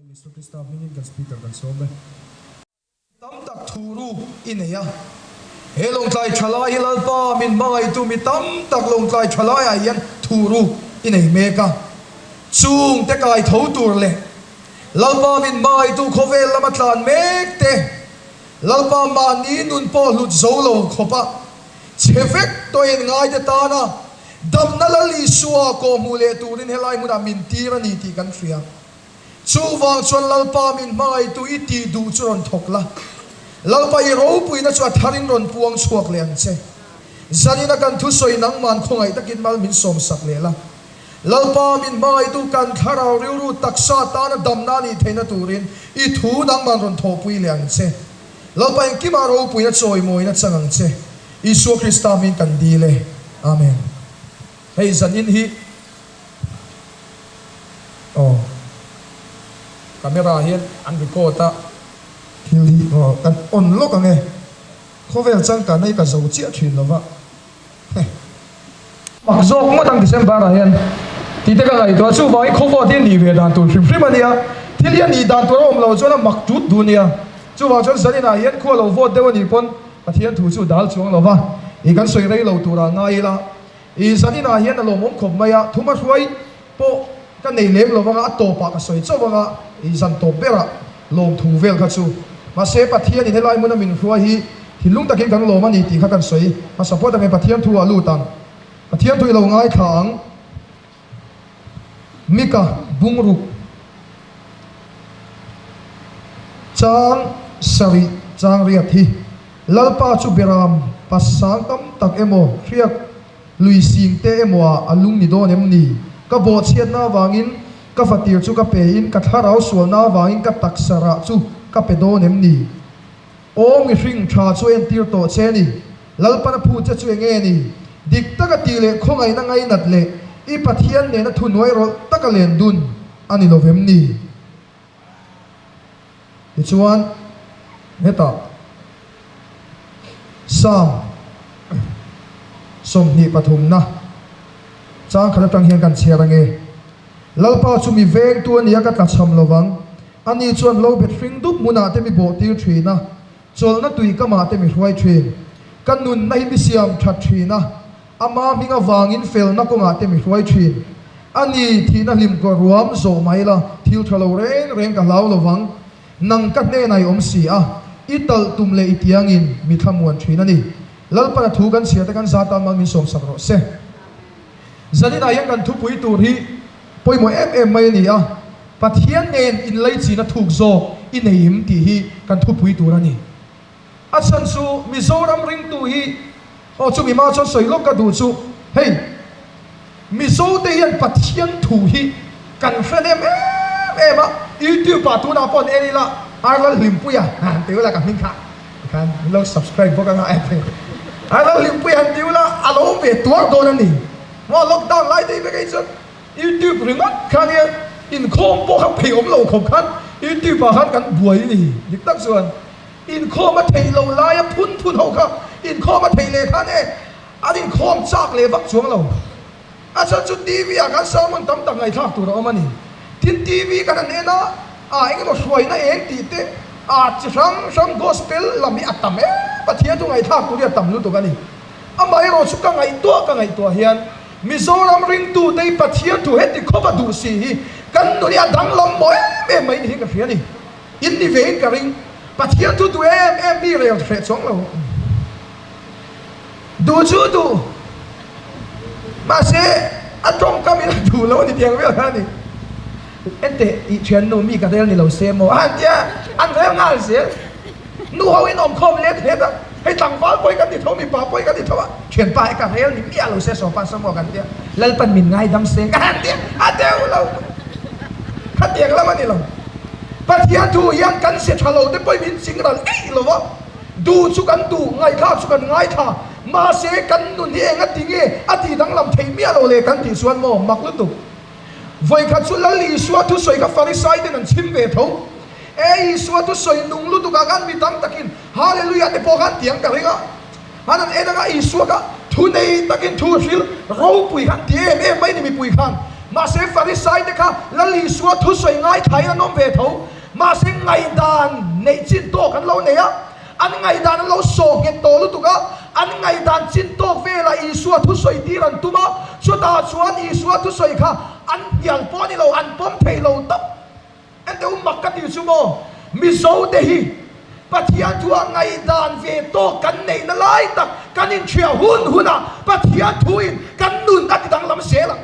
Isua Krista hmingin kan Speaker kan sawm e. Tam tak thu ruk i nei a. He lawngtlai tha lai hi Lalpa min hmangaihtu mi tam tak lawngtlai tha laiah hian thu ruk i nei mek a. Chung te kai tho tur leh Lalpa min hmangaihtu khawvel lama tlan mek te Lalpa mahni nun pawh hlut zo lo khawpa chhe vek tawh in ngaite tana damna Lal Isua kawhhmuh leh turin helai hmunah min tir a ni tih kan hria. Chuvang chuan Lalpa min hmangaihtu i tih duh chu rawn thawk la, Lalpa i ropuina chu a tharin rawn puang chhuak leh ang che. Zanina kan thusawi nangman khawngaih takin mal min sawmsak leh la. Lalpa min hmangaihtu kan thlarau rilru taksa tana damna nih theihna turin i thu nangman rawn thawhpui leh ang che. Lalpa engkimah ropuina chawimawina chang ang che. Isua Krista hming kan dil e. Amen. Hei zanin hi. Aw camera hian an record a thil hi aw kan on lawk ang e khawvel changkanna hi ka zo chiah thin lo va heh. Mak zawk ngawt ang December ah hian tih te ka ngaihtuah chuvangin khawvawt hi a nih ve dan tur hrim hrim a nia thil hi a nih dan tur a awm lo chuan a mak tut duh a nia chuvang chuan zanin ah hian khua lo vawt deuh a nih pawn Pathian thu chu dal chuang lo va ih kan sawi rei lo turah ngai ila. I zaninah hian a lawmawm khawp mai a, thuma hruai pawh ka nei lem lo vanga a tawpah ka sawi chauh anga i zan tawp berah lawmthu vel kha chu. Mahse Pathianin helai hmuna min hruai hi thinlung takin kan lawm a ni tih kha kan sawi hmasa pawh takin Pathian thu ah lut ang. Pathian thu i lo ngaithla ang. Mika bungruk chang sarih chang riat hi Lalpa chu beram pasang tam tak emaw hriak lui sing te emaw ah a lung ni dawn em ni? Ka bawhchhiatna avangin ka fatir chu ka pe in ka thlarau sualna avangin ka taksa rah chu ka pe dawn em ni? Aw mihring tha chu entir tawh che ni. Lalpana phu che chu enge ni? Dik taka tih leh khawngaihna ngainat leh i Pathian nena thuhnuai rawlh taka len dun a ni lovem ni? Tichuan, hetah Psalm 23 chang khat atang hian kan chhiar ange, Lalpa chu mi vengtu a ni a, ka tlachham lovang. Ani chuan lo bet hring dup hmunah te mi bawhtir thin a, chawlhna tui kamah te mi hruai thin. Ka nunna hi mi siam that thin a, ama hming avangin felna kawngah te mi hruai thin. Ani, thihna hlim ka ruam zawh mai la, thil tha lo reng reng ka hlau lo vang. Nang ka hnenah i awm si a, i talh tum leh i tiangin mi thlamuan thin a ni. Lalpana thu kan chhiar te kan za tan mal min sawmsak rawh se. Zaninah hian kan thupui tur hi pawimawh em em mai a ni a, Pathian nen inleichina thuk zawk i nei im tih hi kan thupui tur a ni. A chhan chu Mizoram ringtu hi, aw chumi hma chuan sawi lawk ka duh chu, hei Mizo te hian Pathian thu hi kan hre hnem em em a, YouTube ah tunah pawh an en ila Arlal Hlimpuia han ti ula ka hming kha tikhan min lo subscribe bawk anga Arlal Hlimpuia han ti ula a lo ve tuar dawn a ni. Maw lockdown lai te hi vek hi chuan YouTube ringawt kha nia inkhawm pawh kha phei awm lo khawp khan YouTube ah khan kan buai a ni dik tak chuan inkhawm a theih lo laia phun phun ho kha inkhawm a theih leh khan e an inkhawm chak leh vak chuang lo a chhan chu TV ah khan sermon tam tak ngaihthlak tur a awm a ni tin TV kan han en a ah eng emaw hruaina eng tih te ah chi hrang hrang gospel lam hi a tam em Pathian chu ngaihthlak tur hi a tam lutuk a ni. Amaherawh chu ka ngaihtuah ka ngaihtuah hian Mizoram ringtute hi Pathian thu heti khawp a duh si hi kan nun hi a danglam maw em em mai ni hi ka hria a ni. In ni ve in ka ring. Pathian thu duh em em mi rel hreh chuang lo. Duh chu duh. Mahse a tawngkam in a duh lo a ni tiang vel kha a ni. Enteh tih thiannu mi ka rel ni lo se maw a han tia an rel nghal zel. Nu ho in awmkhawm let let a, hei tlangval pawh hi kan ti tho, mipa pawh hi kan ti tho a, thianpa hi ka rel ni miah lo se sawpa saw maw kan tia, Lalpan min ngaidam se ka han tia, a deuh lo khatiang lam a ni lo. Pathian thu hian kan se tha lo te pawh hi min ching ral eih lo a, duh chu kan duh, ngaihthlak chu kan ngaithla, mahse kan nun hi eng a ti nge a tih danglam thei miah lo le kan tih chuan maw mak lutuk. Vawikhat chu Lal Isua thusawi kha Farisai ten an chhim ve tho. E Isua thusawi nung lutuk ah khan mi tam takin Hallelujah te pawh khan tiang ka ring a. Han an en anga Isua kha thu nei takin thu hril ropui khan ti em em mai ni mipui khan. Mahse Farisai te kha Lal Isua thusawi ngaithlain an awm ve tho. Mahse ngaihdan neih chin tawk an lo nei a, an ngaihdan an lo sawh nghet tawh lutuk a, an ngaihdan chin tawk velah Isua thusawi tir an tum a, chutah chuan Isua thusawi kha an hnial pawh a ni lo, an pawm thei lo tawp. Enteh u mak ka ti chu maw, Mizo te hi Pathian thu ah ngaihdan ve tawk kan neihna lai tak kan inhria hun hunah Pathian thuin kan nun a ti danglam zel ang.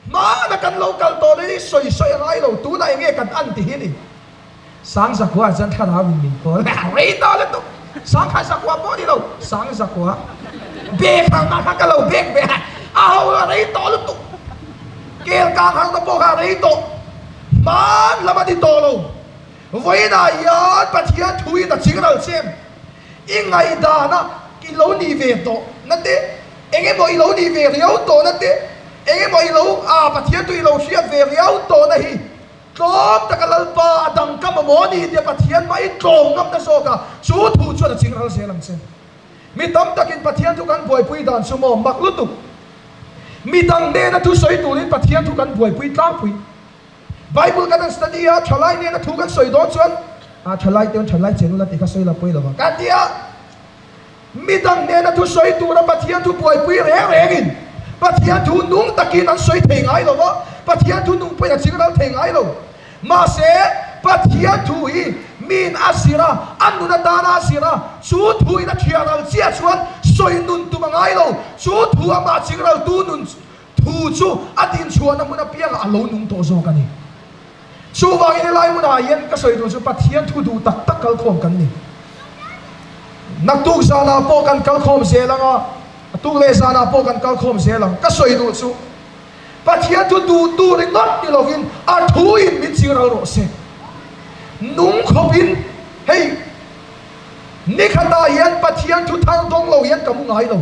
Hmana kan lo kal tawh daih hi sawi sawi a ngai lo, tunah eng nge kan an ti hi ni. Sangzakua chuan thlarau in min kawl rei ta lutuk, Sangkhat zakua pawh ni lo, Sangzakua bek harna kha ka lo bek ve a, a ho a rei tawh lutuk, kel kang harna pawh kha a rei tawh, hman lam a ni tawh lo. Vawiinah hian Pathian thuin a ching ral che em? I ngaihdan a i lo nih ve tawh na te, Eng emaw i lo nih ve riau tawhna te, eng emaw i lo a Pathian chu i lo hriat ve riau tawhna hi tlawm taka Lalpa a dang ka mamawh a ni tia Pathian mah i tlawm ngamna zawk a, chu thu chuan a ching ral zel ang che. Mi tam takin Pathian thu kan buaipui dan chu maw mak lutuk. Mi dang nena thu sawi turin Pathian thu kan buaipui tlangpui. Bible kan han study a, thalai nena thu kan sawi dawn chuan a thalai te thalai chen ula tih kha sawi la pawi lo vang ka ti a. Midang hnena thu sawi tura Pathian thu buaipui reng rengin Pathian thu nung takin an sawi thei ngai lo va, Pathian thu nung pawhin a ching ral thei ngai lo. Mahse, Pathian thu hi miin a zir a, a nun atana a zir a, chu thuin a thiah ral chiah chuan sawi nun tum a ngai lo. Chu thu amah ching raltu nun thu chu a dinchhuahna hmun apiangah a lo nung tawh zawk a ni. Chuvangin helai hmunah hian ka sawi tur chu Pathian thu duh tak tak kalkhawm kan ni. Naktuk zanah pawh kan kalkhawm zel ang a, a tuk leh zanah pawh kan kalkhawm zel ang. Ka sawi duh chu Pathian thu duh tur ringawt ni lovin a thuin min chiral rawh se. Nung khawpin hei nikhatah hian Pathian thu thar dawng lo hian ka mu ngai lo.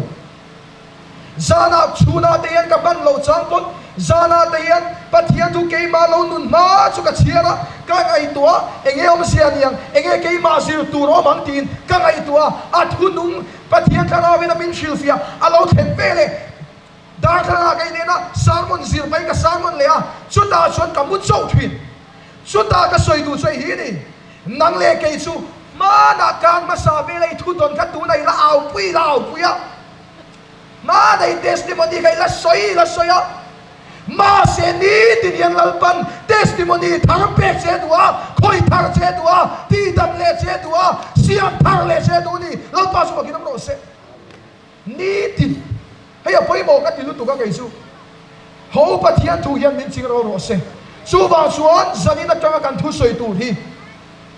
Zanah chhunah te hian ka hman loh chang pawn zanah te hian Pathian thu keimah lo nun hma chu ka chhiar a, ka ngaihtuah a, enge awmzia niang, enge keimah zir tur awm ang tiin ka ngaihtuah a, a thu nung Pathian thlarauin a min hrilhfiah a lo thlen ve leh darthlalangah ka inen a, sermon zir pahin ka sermon leh a, chutah chuan ka mu chauh thin. Chutah ka sawi duh chu hei hi ni, nang leh kei chu hmanah kan hmasa vela i thudawn kha tunah i la aupui i la aupui a, Hmanei testimony kha i la sawi i la sawi a, mahse nitin hian Lalpan testimony thar pek che duh a, khawi thar che duh a, tihdam leh che duh a, siam thar leh che duh a ni. Lalpa chu bakin awm rawh se. Nitin hei a pawimawh ka ti lutuk a kei chu. Ho Pathian thu hian min ching ro rawh se. Chuvang chuan zanin atanga kan thusawi tur hi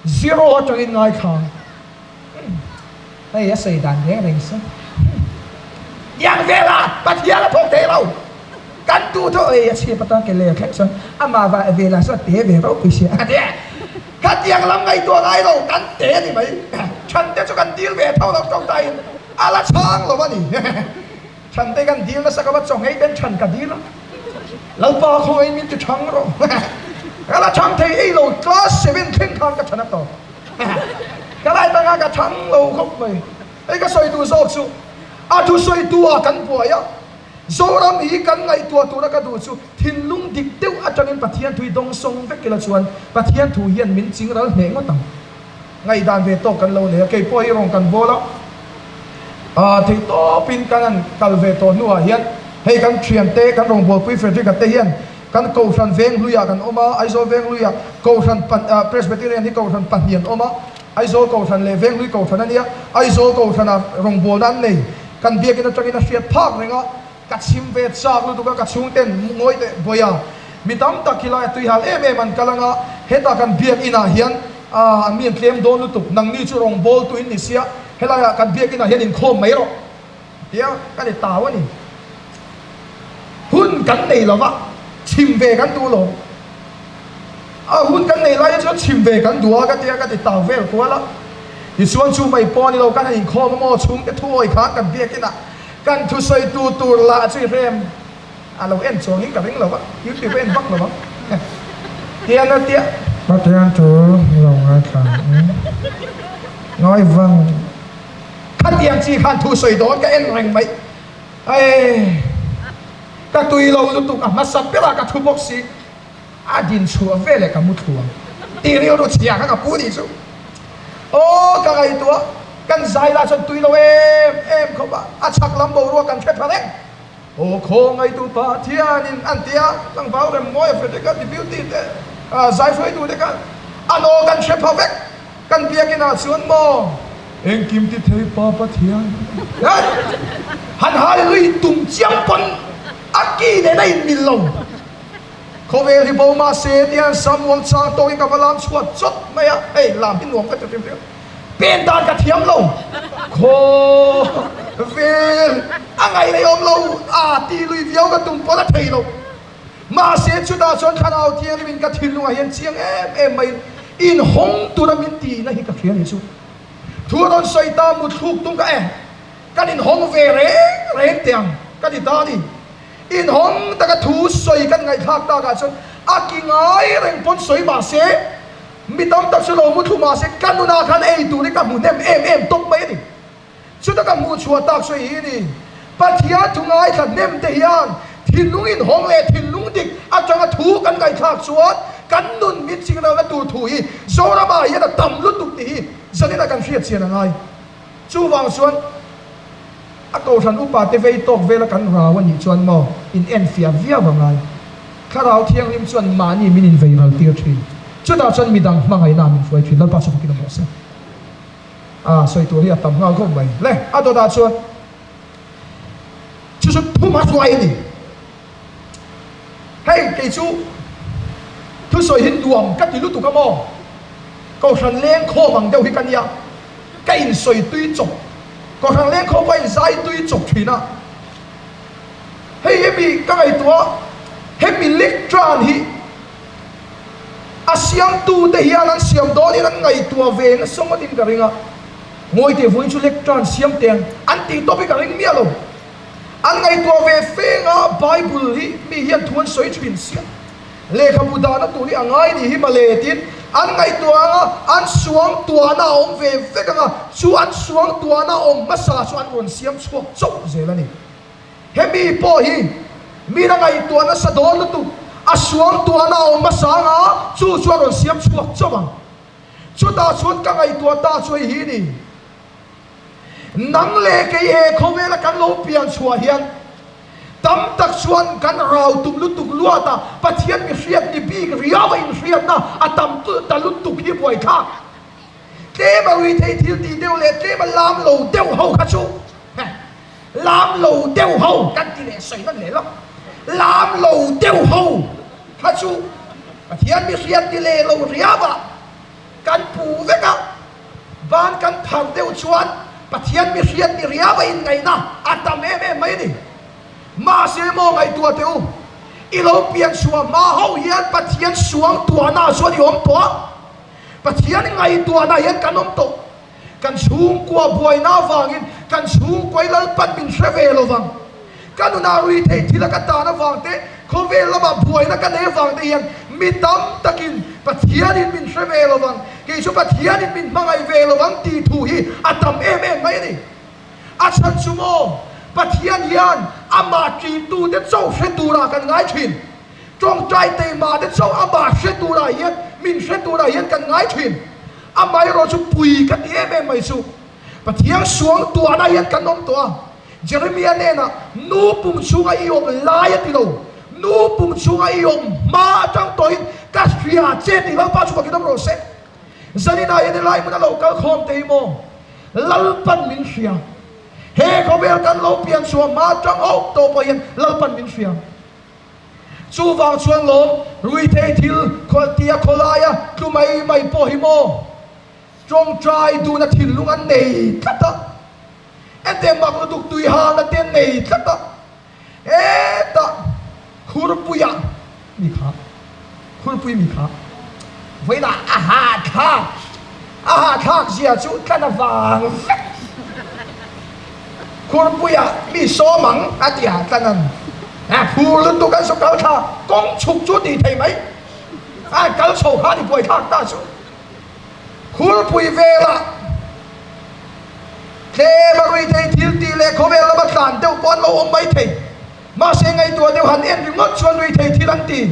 Zero atangin ngaithla ang. Hei a sawi dan reng reng se. Tiang vela Pathian a thawk thei lo. Kan duh tho ei a chhip atang ke ler thleng chuan amah va vela chuan te ve ropui sia. Khatiang lam ngaihtuah ngai lo kan te a ni mai. Chhante chu kan dil ve tho lo tawngtaiin a la chhang lo a ni. Chhante kan dil nasa ka va chaw ngei ten chhan ka dil a, Lalpa khawngaih min ti chhang rawh. Ka la chhang thei ei lo, class seven thleng khan ka chhan a tawp. Ka lai tanga ka chhang lo khawp mai. Hei ka sawi duh zawk chu a thusawi tu ah kan buai a, Zoram hi kan ngaihtuah tura ka duh chu thinlung dik deuh atangin Pathian thu hi dawngsawng vek ila chuan Pathian thu hian min chingral hneh ngawt ang. Ngaihdan ve tawk kan lo nei a, kei pawh hi rawn kan bawl a, ah theih tawpin kan han kal ve tawh hnuah hian hei kan thiante kan rawngbawlpui Frederick-a te hian kan Kohhran Venghluiah kan awm a, Aizawl Venghluiah Kohhran ah Presbyterian hi Kohhran pahnih an awm a, Aizawl Kohhran leh Venghlui Kohhran a nia, Aizawl Kohhranah rawngbawlna an nei, kan biakin atangin a hriat phak reng a. Ka chhim ve chak lutuk a, ka chhungten ngawi teh bawi a, mi tam tak hi laia tuihal em em an kal anga, hetah kan biak inah hian an mi an tlem dawn lutuk, nangni chu rawngbawltu in ni sia, helaiah kan biak inah hian inkhawm mai rawh tia ka ni tau a ni. Hun kan nei lo va, chhim ve kan duh lo. A hun kan nei lai hi chuan chhim ve kan duh a ka tia ka ti tau vel kual a. Tichuan chu mai pawh a ni lo, kan han inkhawm a maw chhungte thuawi khan kan biak inah Kan thusawitu tur lah chu i hrem a lo en chuangin ka ring lo a, YouTube a en vak lo ang. Tiang a tia. Pathian thu lo ngaithla ang ngawi vang. Khatiang chi khan thusawi dawn ka en reng mai. Ae. Ka tui lo lutuk a hmasa berah ka thu bawk si. A din chhuah veleh ka mu thlu ang tih rilru chhia kha ka pu nih chu. Aw ka ngaihtuah kan zai lah chuan tui lo em em khawp a, a chhak lam boruak kan hre pha reng. Aw khawngaihtu Pathianin an ti a, tlangval Remmawi a Frederick a deputy te zai hruaitu te khan an aw kan hre pha vek. Kan biakinn ah chuan maw engkim ti thei pa Pathian han hallelujah tum chiang pawn a ki nen a inmil lo. Khawvel hi bo mahse tihian Samuel chang tawkin ka va lam chhuat chawt mai a, hei lam hi nuam ka ti hrim hrim. Pen dan ka thiam lo. Khawvel a ngaih leh awm lo a ti lui viau ka tum pawn a thei lo. Mahse chutah chuan Thlarau Thianghlim in ka thinlungah hian chiang em em maiin inhawng tura min tihna hi ka hria ni chu. Thu a rawn sawi ta muthluk tum ka e kan inhawng ve reng reng teh ang ka ti ta a ni. Inhawng taka thu sawi kan ngaihthlak takah chuan a ki ngai reng pawn sawi mahse mi tam tak chu lo muthlu mahse ka nunah khan ei tur hi ka hmu hnem em em tawp mai a ni. Chuta ka hmuh chhuah tak sawi hi ni. Pathian thu ngaithla hnem te hian thinlung inhawng leh thinlung dik atanga thu kan ngaihthlak chuan kan nun min ching lohna tur thu hi Zoramah hian a tam lutuk tih hi zaninah kan hriat chian a ngai. Chuvang chuan a kohhran upa te vei tawk vela kan rau a nih chuan maw in enfiah viau a ngai. Thlarau Thianghlim chuan mahni min invei ral tir thin. Chutah chuan midang hmangaihna min hruai thin. Lalpa chu fakin a mawh se. A sawi tur hi a tam nghal khawp mai. Le, a dawtah chuan chu chu thum a hruai a ni. Hei kei chu thusawi hi nuam ka ti lutuk a maw? Kohhran lengkhawm ang deuh hi ka nia, ka insawi tui chawp. Kohhran lengkhawm pawh a inzai tui chawp thin a. Hei hemi ka ngaihtuah hemi lectern hi a siamtute hian an siam dawnin an ngaihtuah ve nasa ngawtin ka ring a. Ngawi teh vawiin chu lectern siam teh ang an tih tawp hi ka ring miah lo. An ngaihtuah ve feng a, Bible hi mi hian thu an sawi thin sia, lehkhabu dahna tur hi a ngai ni hi male tiin an ngaihtuah ang a, an suangtuahna a awm ve vek ang a, chu an suangtuahna awm hmasa chu an rawn siam chhuak chauh zel a ni. Hemi pawh hi mina ngaihtuah nasa dawn lutuk, a suangtuahna a awm hmasa ang a, chu chu a rawn siam chhuak chauh ang. Chutah chuan ka ngaihtuah ta chu hei hi ni. Nang leh kei he khawvela kan lo pian chhuah hian tam tak chuan kan rau tum lutuk luat a, Pathian mi hriat ni bik riau a inhriatna a tam ta lutuk hi buaithlak. Tlem a ruithei thil tih deuh leh tlem a lam lo deuh ho kha chu heh lam lo deuh ho kan ti leh sawi hman leh lo. Lam lo deuh ho kha chu Pathian mi hriat ni leh lo riau a kan pu vek a. Van kan phar deuh chuan Pathian mi hriat ni riau a inngaihna a tam em em mai a ni. Mahse maw ngaihtuah teh u, i lo pian chhuah hma ho hian Pathian suang tuahna ah chuan i awm tawh a, Pathian ngaihtuahna hian kan awm tawh. Kan chhungkua buaina avangin kan chhungkua i Lalpan min hre ve lo vang. Ka nunah rui theih thil a ka tan avang te, khawvel lamah buaina ka nei avang te hian mi tam takin Pathianin min hre ve lo vang, kei chu Pathianin min hmangaih ve lo vang tih thu hi a tam em em mai a ni. A chhan chu maw, Pathian hian amah ṭihtute chauh hre turah kan ngai ṭhin. Ṭawngṭai teimahte chauh amah hre turah hian, min hre turah hian kan ngai ṭhin. Amaherawh chu pui ka ti em em mai chu, Pathian suang tuahna hian kan awm tawh a. Jeremia hnenah, Nu pum chhunga i awm lai a ti lo, nu pum chhunga i awm hma atang tawhin ka hria che tih Lalpa chu fakin awm rawh se. Zaninah hian helai hmun a lo kal khawm te hi maw? Lalpan min hria. He khawvel kan lo pian chhuah hma atang auh tawh pawh hian Lalpan min hria. Chuvang chuan lawm ruithei thil tia khawlaia tlu mai mai pawh hi maw? Tawngtai duhna thinlung an nei tlat a. Ente mak lutuk tui halna te nei tlat a, hetah khurpuia mi kha, khurpui mi kha vawiinah a hahthlak, a hahthlak zia chu tlan a vang vek. Khurpuia mi sawm ang a ti a, tlan an a phur lutuk an saw kal thla, kawng chhuk chu tih thei mai, a kal chho kha a ni buaithlak ta chu. Khurpui velah tlem a rui thei thil tih leh khawvel lama tlan deuh pawh an lo awm mai thei. Mahse ngaihtuah deuh han en ringawt chuan ruihthei thil an ti.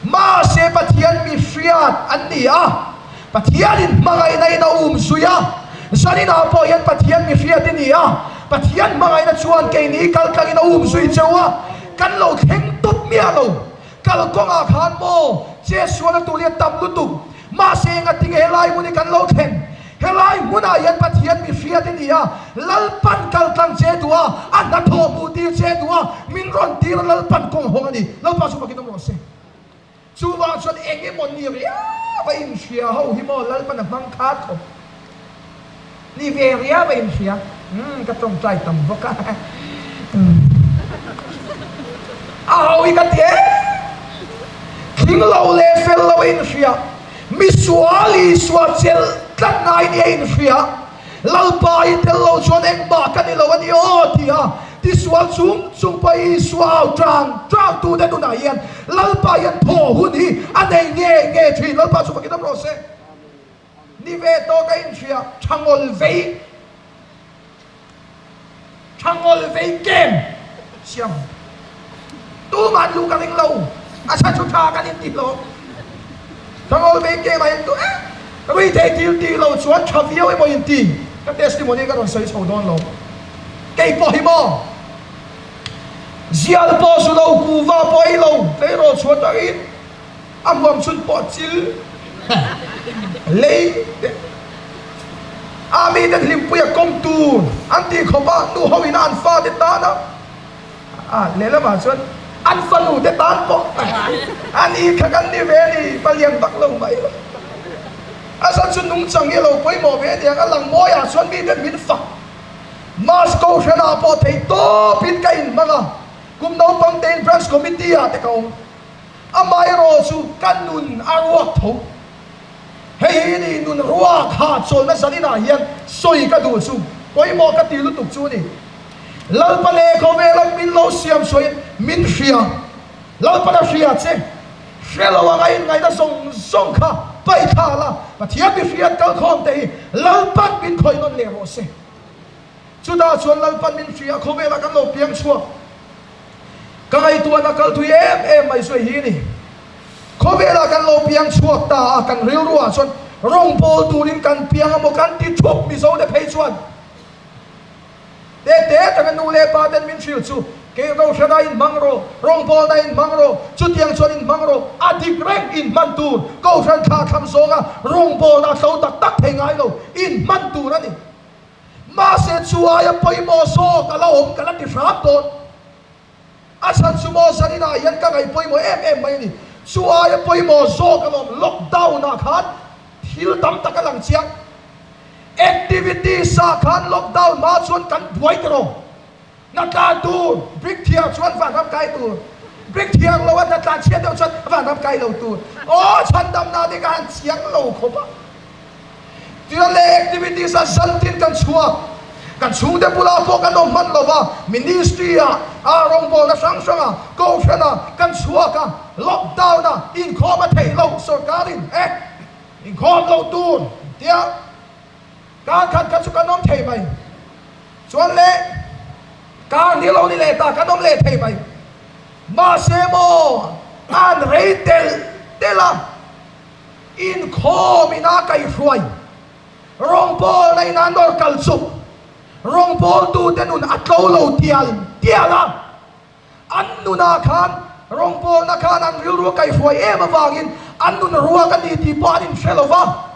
Mahse Pathian mi hriat an ni a, Pathianin hmangaihna in a um zui a, zaninah pawh hian Pathian mi hriat i ni a, Pathian hmangaihna chuan keini kaltlangin a um zui cheu a, kan lo thleng tawp miah lo. Kalkawngah khan maw chetsual a tur hi a tam lutuk. Mahse engatinge helai hmun hi kan lo thlen? Helai hmunah hian Pathian mi hriat i ni a, Lalpan kaltlang che duh a, a hnathawh hmuh tir che duh a, min rawn tir a Lalpan kawng hawng a ni. Lalpa chu fakin awm rawh se. Chuvang chuan eng emaw ni riau a inhria ho hi maw Lalpan a hmang khat khawp. Ni ve riau a inhria. Umm ka tawngtai tam bawk a. Umm a ho hi ka ti em. Tling lo leh fel lo a inhria. Misual Isua chelh tlat ngai nia inhria, Lalpa i tel lo chuan engmah ka ni lo a ni aw ti a tisual chung chung pawh Isua au tang tang tute nunah hian Lalpa hian thaw hun hi a nei nge nge thin. Lalpa chu fakin awm rawh se. Ni ve tawk a inhria, thangawl vei. Thangawl vei kem siam tumah an luh ka ring lo, a chhan chu tha kan inti hlawm. Thangawl vei kem ah hian tu eh ruithei thil tih lo chuan tha viau emaw inti ka testimony ka rawn sawi chho dawn lo. Kei pawh hi maw zial pawh zu lo, kuva pawh ei lo, tleirawl chhuah takin A hmuam chhun pawh chil lei te a miten hlimpui a kawm tur an tih khawp a, nu ho ina an fate tan a, a lehlamah chuan an fanu te tan pawh an i kha kan ni ve a ni, palian vak lo mai lo. A zan chu nungchang hi a lo pawimawh ve aniang, a lang mawiah chuan miten min fak. Mass kohhranah pawh theihtawpin ka inhmang a, kum naupang tein branch committee ah te ka awm. Amaherawh chu ka nun a ruak tho. Hei hi ni nun ruak hahchawlhna zaninah hian sawi ka duh chu pawimawh ka ti lutuk chu ni. Lalpa leh khawvela min lo siam sawiin min hria. Lalpan a hria che. Hre lo anga inngaihna zawng zawng kha paih thla la, Pathian mi hriat kalkhawm te hi Lalpan min khawih nawn leh rawh se. Chutah chuan Lalpan min hria khawvelah kan lo piang chhuak. Ka ngaihtuahna kal thui em em mai chu hi ni. Khawvelah kan lo piang chhuak ta a, kan rilruah chuan rawngbâwl turin kan piang a maw kan ti thup Mizo te phei chuan te te taka nu leh pa ten min hrilh chu kei Rohrana inhmang rawh, rawngbâwlna inhmang rawh, chutiang chuan inhmang rawh, a dik reng inhman tur, Kohhran thlahthlam zawnga rawngbâwlna a tlo tak tak thei ngai lo, inhman tur a ni. Mahse chu aia pawimawh zawk a la awm ka la ti hram dawn. A chhan chu maw zaninah hian ka ngaih pawimawh em em mai a ni. Chu aia pawimawh zawk a la awm. Lockdown ah khan thil tam tak a lang chiang. Activities ah khan lockdown hma chuan kan buai tiraw. Hnatlan tur, brick thiar chuan vanram kai tur, brick thiar lo a hnatlan chhiat deuh chuan vanram kai lo tur. Aw chhandamna te ka han chiang lo khawp a. Tichuan leh activities ah zantin kan chhuak, kan chhungte bulah pawh kan awm hman lo va, ministry ah, ah rawngbawlna hrang hrang ah, kohhran ah kan chhuak a, lockdown ah inkhawm a theih loh sorkarin eh inkhawm loh tur tia kar khat kha chu kan awm thei mai. Chuan le, kar ni lo ni leh ta kan awm leh thei mai. Mahse maw, an rei telh telh a, inkhawm ina kaihhruai, rawngbawlna ina nawr kal chuk, rawngbawltute nun a tlo lo tial tial a. An nunah khan rawngbawlna khan an rilru a kaihhruai em avangin an nun ruak a ni tih pawh an inhre lo va.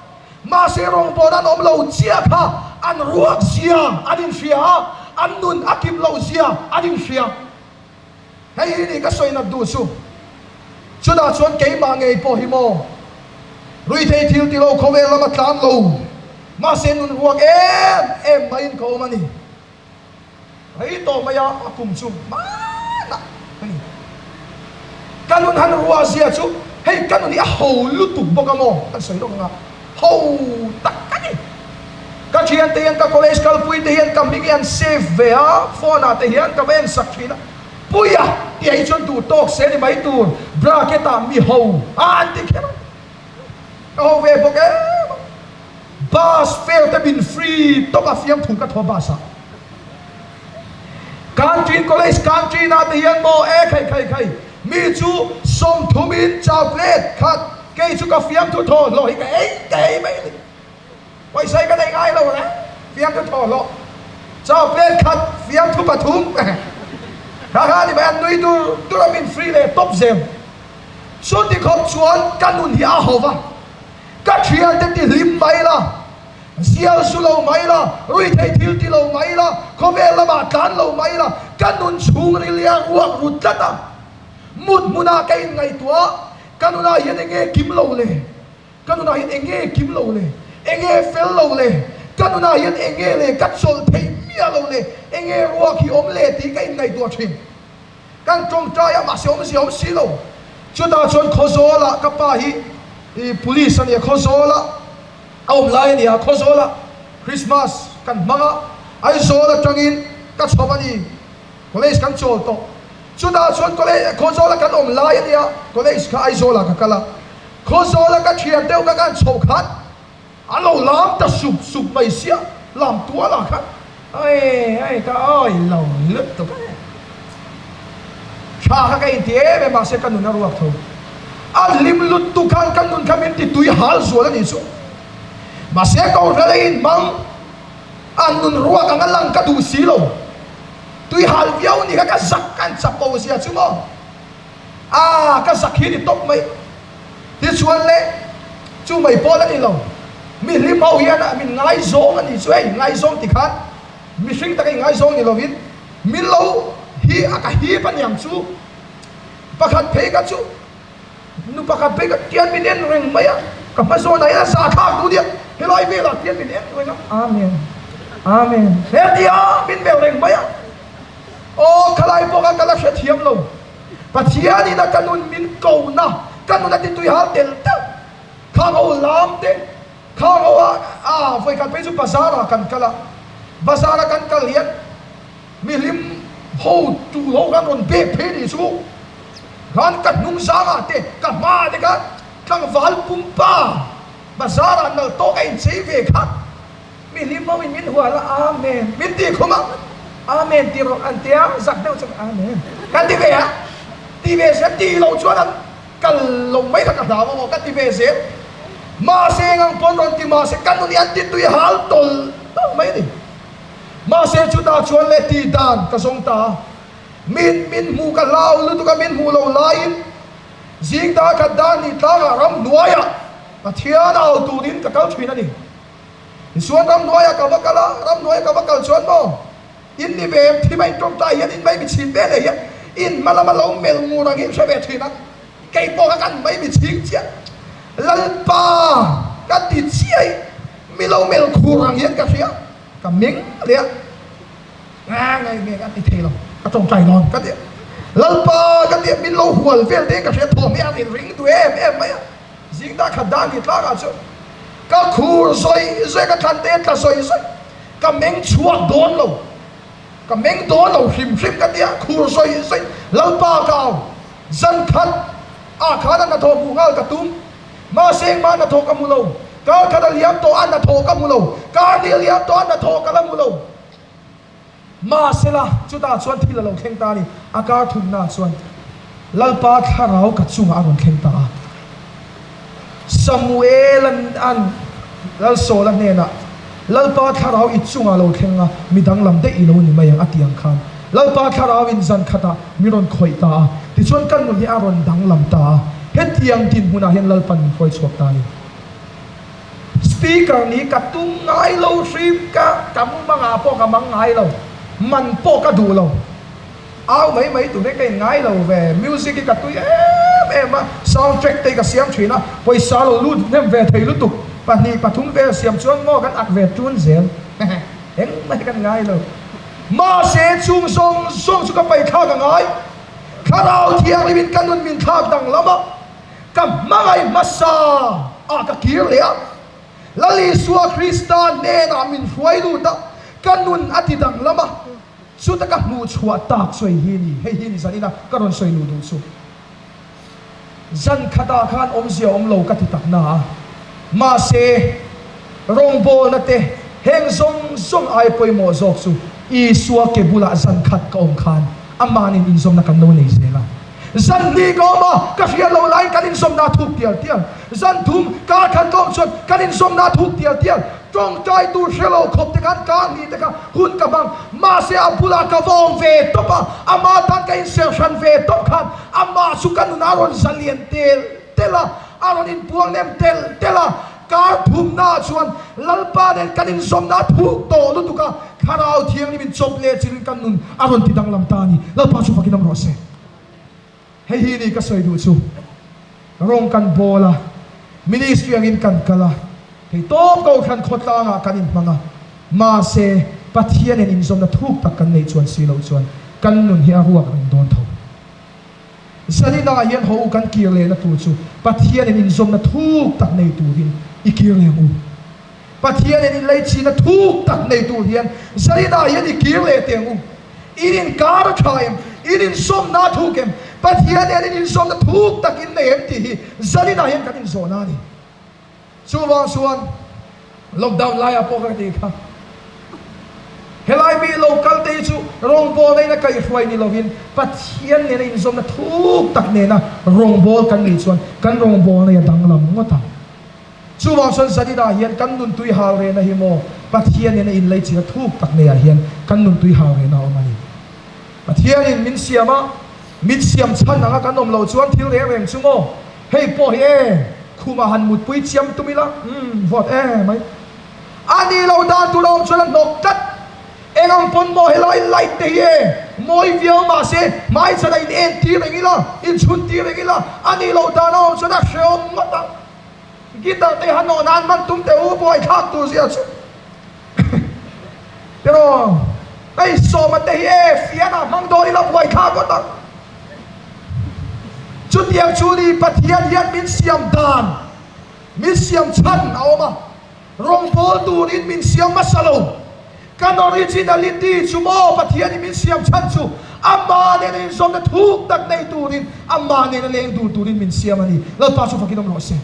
Mahse rawngbawlna an awm lo chiah kha an ruak zia an inhria a, an nun a kim loh zia an inhria. Hei hi ni ka sawi nat duh chu. Chutah chuan keimah ngei pawh hi maw ruithei thil ti lo khawvel lama tlan lo, mahse nun ruak em em maiin ka awm a ni. Rei tawh mai a, a kum chu hmanah hei ka nun han ruah zia chu hei ka nun hi a ho lutuk bawk a maw kan sawi lawk anga ho tak a ni. Ka thiante hian ka college kalpui te hian ka hming hi an save ve a, phone ah te hian ka va en sak thin a, Puia tih ah hi chuan duh tawk se ni mai tur bracket ah mi ho a an ti kher a, ka ho ve bawk em a. Bus fare te min free tawk a fiamthu ka thaw bus ah. Canteen. tukin college canteen ah te hian maw e khai khai khai mi chu sawmthumin chau plate khat kei chu ka fiamthu thaw hlawh hi ka ei ka ei mai a ni. Pawisa hi ka nei ngai lo reng, fiamthu thaw hlawh chau plate khat fiamthu pathum kha kha a ni mai a nui dur dur a min free leh tawp zel. Chuti khawp chuan ka nun hi a ho va, ka thiante ti hlim mai la, zial su lo mai la, ruithei thil ti lo mai la, khawvel lamah tlan lo mai la, ka nun chhungril hi a ruak ru tlat a, mut hmunah ka inngaihtuah, ka nunah hian eng nge kim lo le? Ka nunah hian eng nge kim lo le? Eng nge fel lo le? Ka nunah hian eng nge le ka chawlh theih miah lo le? Eng nge ruak hi awm le tih ka inngaihtuah thin. Kan tawngtai a, mahse awmzia awm si lo. Chutah chuan Khawzawlah ka pa hi police a nia, Khawzawlah a awm lai a nia, Khawzawlah Christmas kan hmang a, Aizawl atangin ka chho a ni. College kan chawl tawh. Chutah chuan college Khawzawla kan awm lai a nia, college kha Aizawlah ka kal a. Khawzawla ka thian deuh ka kan chhoh khan a lo lam ta sup sup mai sia, lam tualah khan ai ai ka awi lo lutuk a ni. Tha kha ka inti em em mahse ka nun a ruak tho. A hlim lutuk khan ka nun kha min ti tui hal zual a nih chu. Mahse kohhran a inhmang. A nun ruak anga lang ka duh si lo. Tui hal viau ni kha ka zak ka an chapo zia chu maw. A ka zak hi ni tawp mai. Tichuan le chu mai pawl a ni lo. Mi hlim ho hian a min ngaizawng a ni chu hei ngaizawng ti khan mihring taka ingaizawng ni lovin min lo hi a ka hip a niang chu. Pakhat phei kha chu Nu pakhat phei ka tian min en reng mai a, ka hma zawnah hian a za thlak duh nia, helai velah tian min en reng a, Amen, Amen, hetia min melh reng mai a, aw khalai pawh kha ka la hrethiam lo, Pathianin a ka nun min ko na, ka nun a ti tui hal tel tel, khang ho lam te, khang ho a, a vawikhat phei chu bazar ah kan kal a, bazar a kan kal hian Mihlim ho tu ho khan rawn bek phei nih chu khan ka hnung zangah te ka hmaah te khan tlangval pumpa bazar ah nal tawk a inchei ve kha mihlim ho in min hual a Amen min ti khum a Amen ti rawh an tia zak deuh chuan Amen kan ti ve a ti ve zel ti lo chuan an kal lo mai kha ka hlau ang aw ka ti ve zel mahse engang pawn rawn ti mahse ka nun hi an ti tui hal tawlh tawlh mai a ni. Mahse chutah chuan leh tih dan ka zawng ta a, min min hmuh ka hlau lutuk a, min hmuh lo laiin zing dar khat dar ni tlangah ramhnuaiah Pathian au turin ka kal thin a ni. Tichuan ramhnuaiah ka va kal a, ramhnuaia ka va kal chuan maw in ni ve em thim a in tawngtai hian in mai mi chhin ve leh hian in hma lama lo melh ngur ang hi in hre ve thin a, kei pawh kha kan mai mi chhing chiah Lalpa ka ti chiah i mi lo melh khur ang hian ka hria. Ka meng leh a, nga ngai nge ka ti thei lo, ka tawngtai dawn ka ti a, Lalpa ka ti a, min lo hual vel te ka hria thawm hi a rin ring duh em em mai a, zing dah khat dan ni tlangah chuan ka khur zawi zawi a, ka thlan te tla zawi zawi, ka meng chhuak dawn lo, ka meng dawn lo hrim hrim ka ti a, khur zawi zawi, Lalpa ka au, zan khat ah khan a hnathawh hmuh nghal ka tum. Mahse engmah hnathawh ka hmu lo. Kar khat a liam tawh a hnathawh ka hmu lo. Kar ni a liam tawh a hnathawh ka la hmu lo. Mahsela chutah chuan thil a lo thleng ta a ni. A kar thumnaah chuan Lalpa thlarau ka chungah a rawn thleng ta a. Samuel an Lalsawla hnenah, Lalpa thlarau i chungah a lo thleng a, mi danglam daih i lo ni mai ang a ti ang khan Lalpa thlarauin zan khatah mi rawn khawih ta a, tichuan ka nun hi a rawn danglam ta a, hetiang dinhmunah hian Lalpan min hruai chhuak ta a ni. Speaker nih ka tum ngai lo hrim, ka ka mumangah pawh ka mang ngai lo, man pawh ka duh lo, au mai mai tur hi ka in ngai lo ve, music hi ka tui em em a, sound track te hi ka siam thin a, pawisa lo lut hnem ve thei lutuk, pahnih pathum vel siam chuan maw kan ak ve tun zel, engmah hi kan ngai lo. Mahse, chung zawng zawng chu ka paithlak a ngai. Thlarau Thianghlimin ka nun min thlak danglam a, ka hmangaih hmasa ah ka kir leh a. Lal Isua Krista hnenah min hruai lut a, ka nun a ti danglam a. Chuta ka hmuh chhuah tak chu hei hi a ni, hei hi ni zanina ka rawn sawi luh duh chu. Zan khatah khan awmzia awm lo ka ti tak na a, mahse rawngbawlna te heng zawng zawng ai pawimawh zawk chu. Isua ke bulah zan khat ka awm khan amanin inzawmna kan lo nei zel a. Zan hnih ka awm a, ka hriat loh laiin kan inzawmna a thuk tial tial. Zan thum, kar khat ka awm chuan kan inzawmna a thuk tial tial. Tawngtai tur hre lo khawp te khan kar hnih te kha hun ka hmang. Mahse a bulah ka va awm ve tawp a, amah tan ka inserh hran ve tawp khan amah chu ka nunah a rawn zalian tel tel a, a rawn inpuang nem tel tel a. Kar thumnaah chuan Lalpa nen kan inzawmna a thuk tawh lutuk a, Thlarau Thianghlim in chawp leh chilhin kan nun a rawn ti danglam ta a ni. Lalpa chu fakin awm rawh se. Hei hi ni ka sawi duh chu, rawng kan bawl a, ministry angin kan kal a, hei tawp Kohhran khawtlangah kan inhmang a, mahse Pathian nen inzawmna thuk tak kan neih chuan si loh chuan kan nun hi a ruak reng dawn tho. Zaninah hian haw u kan kir lehna tur chu Pathianin inzawmna thuk tak nei turin i kir leh ang u. Pathianin inleichina thuk tak nei tur hian zaninah hian i kir leh teh ang u. In inkar a tha em? In inzawmna a thuk em? Pathian nen in inzawmna thuk tak in nei em tih hi zaninah hian kan inzawhna a ni. Chuvang chuan lockdown laiah pawh ka ti kha, helai mi lo kal te hi chu rawngbawlna in a kaihhruai ni lovin Pathian nena inzawmna thuk tak nena rawngbâwl kan nih chuan kan rawngbâwlna hi a danglam ngawt ang. Chuvang chuan zaninah hian kan nuntui hal rehna hi maw Pathian nena inleichina thuk tak neiah hian kan nuntui hal rehna a awm a ni. Pathianin min siam a, min siam chhan anga kan awm loh chuan thil reng reng chu maw hei pawh hi e, khumah han mutpui chiam tum ila, umm vawt e mai. A ni lo dan tur a awm chuan a hnawk tlat. Eng ang pawn maw helai light te hi e, mawi viau mahse hmaichhan a in en tir reng ila, in chhun tir reng ila, a ni lo dan a awm chuan a hrehawm ngawt ang. Guitar te han awh nan hman tum teh u buaithlak tur zia chu. Tiraw, hei sawma te hi e fian ah hmang dawn ila buaithlak ngawt ang. Chutiang chu ni Pathian hian min siam dan, min siam chhan a awm a, rawngbâwl turin min siam hmasa lo. Kan originality chu maw Pathianin min siam chhan chu Amah nena inzawmna thuk tak nei turin, Amah nena leng dun turin min siam a ni. Lalpa chu fakin awm rawh se.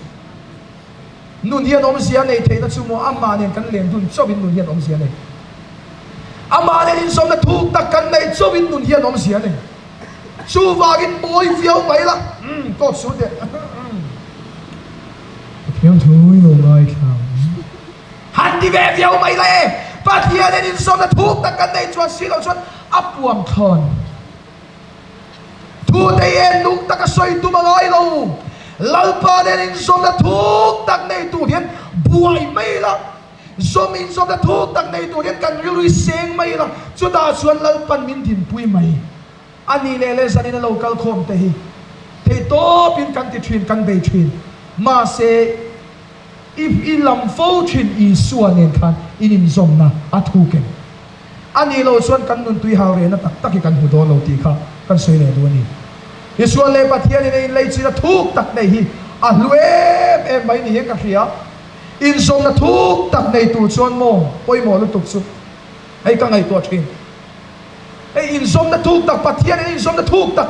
Nun hian awmzia a neih theihna chu maw Amah nen kan leng dun chauhin nun hian awmzia a nei. Amah nen inzawmna thuk tak kan neih chauhin nun hian awmzia a nei. Chuvangin mawi viau mai la, umm kawt su teh. Pathian thu i lo ngaithla ang. Han ti ve viau mai la e, Pathianin inzawmna thuk tak kan neih chuan si lo chuan a puam thlawn. Thu te hi en nung taka sawi tum a ngai lo. Lalpa nen inzawmna thuk tak nei tur hian buai mai la. Zawm inzawmna thuk tak nei tur hian kan rilru hi seng mai ila, chutah chuan Lalpan min dinpui mai. A nih leh leh zanin a lo kal khawm te hi theihtawpin kan ti thin, kan bei thin. Mahse, i i lam fo thin Isua nen khan in inzawmna a thuk em? A nih loh chuan kan nuntui hau rehna tak tak hi kan hmu dawn lo tih kha kan sawi leh duh a ni. Isua leh Pathianin a inleichina thuk tak nei hi a hlu em em mai ni hian ka hria. Inzawmna thuk tak nei tur chuan maw pawimawh lutuk chu hei ka ngaihtuah thin. Hei inzawmna thuk tak, Pathian in inzawmna thuk tak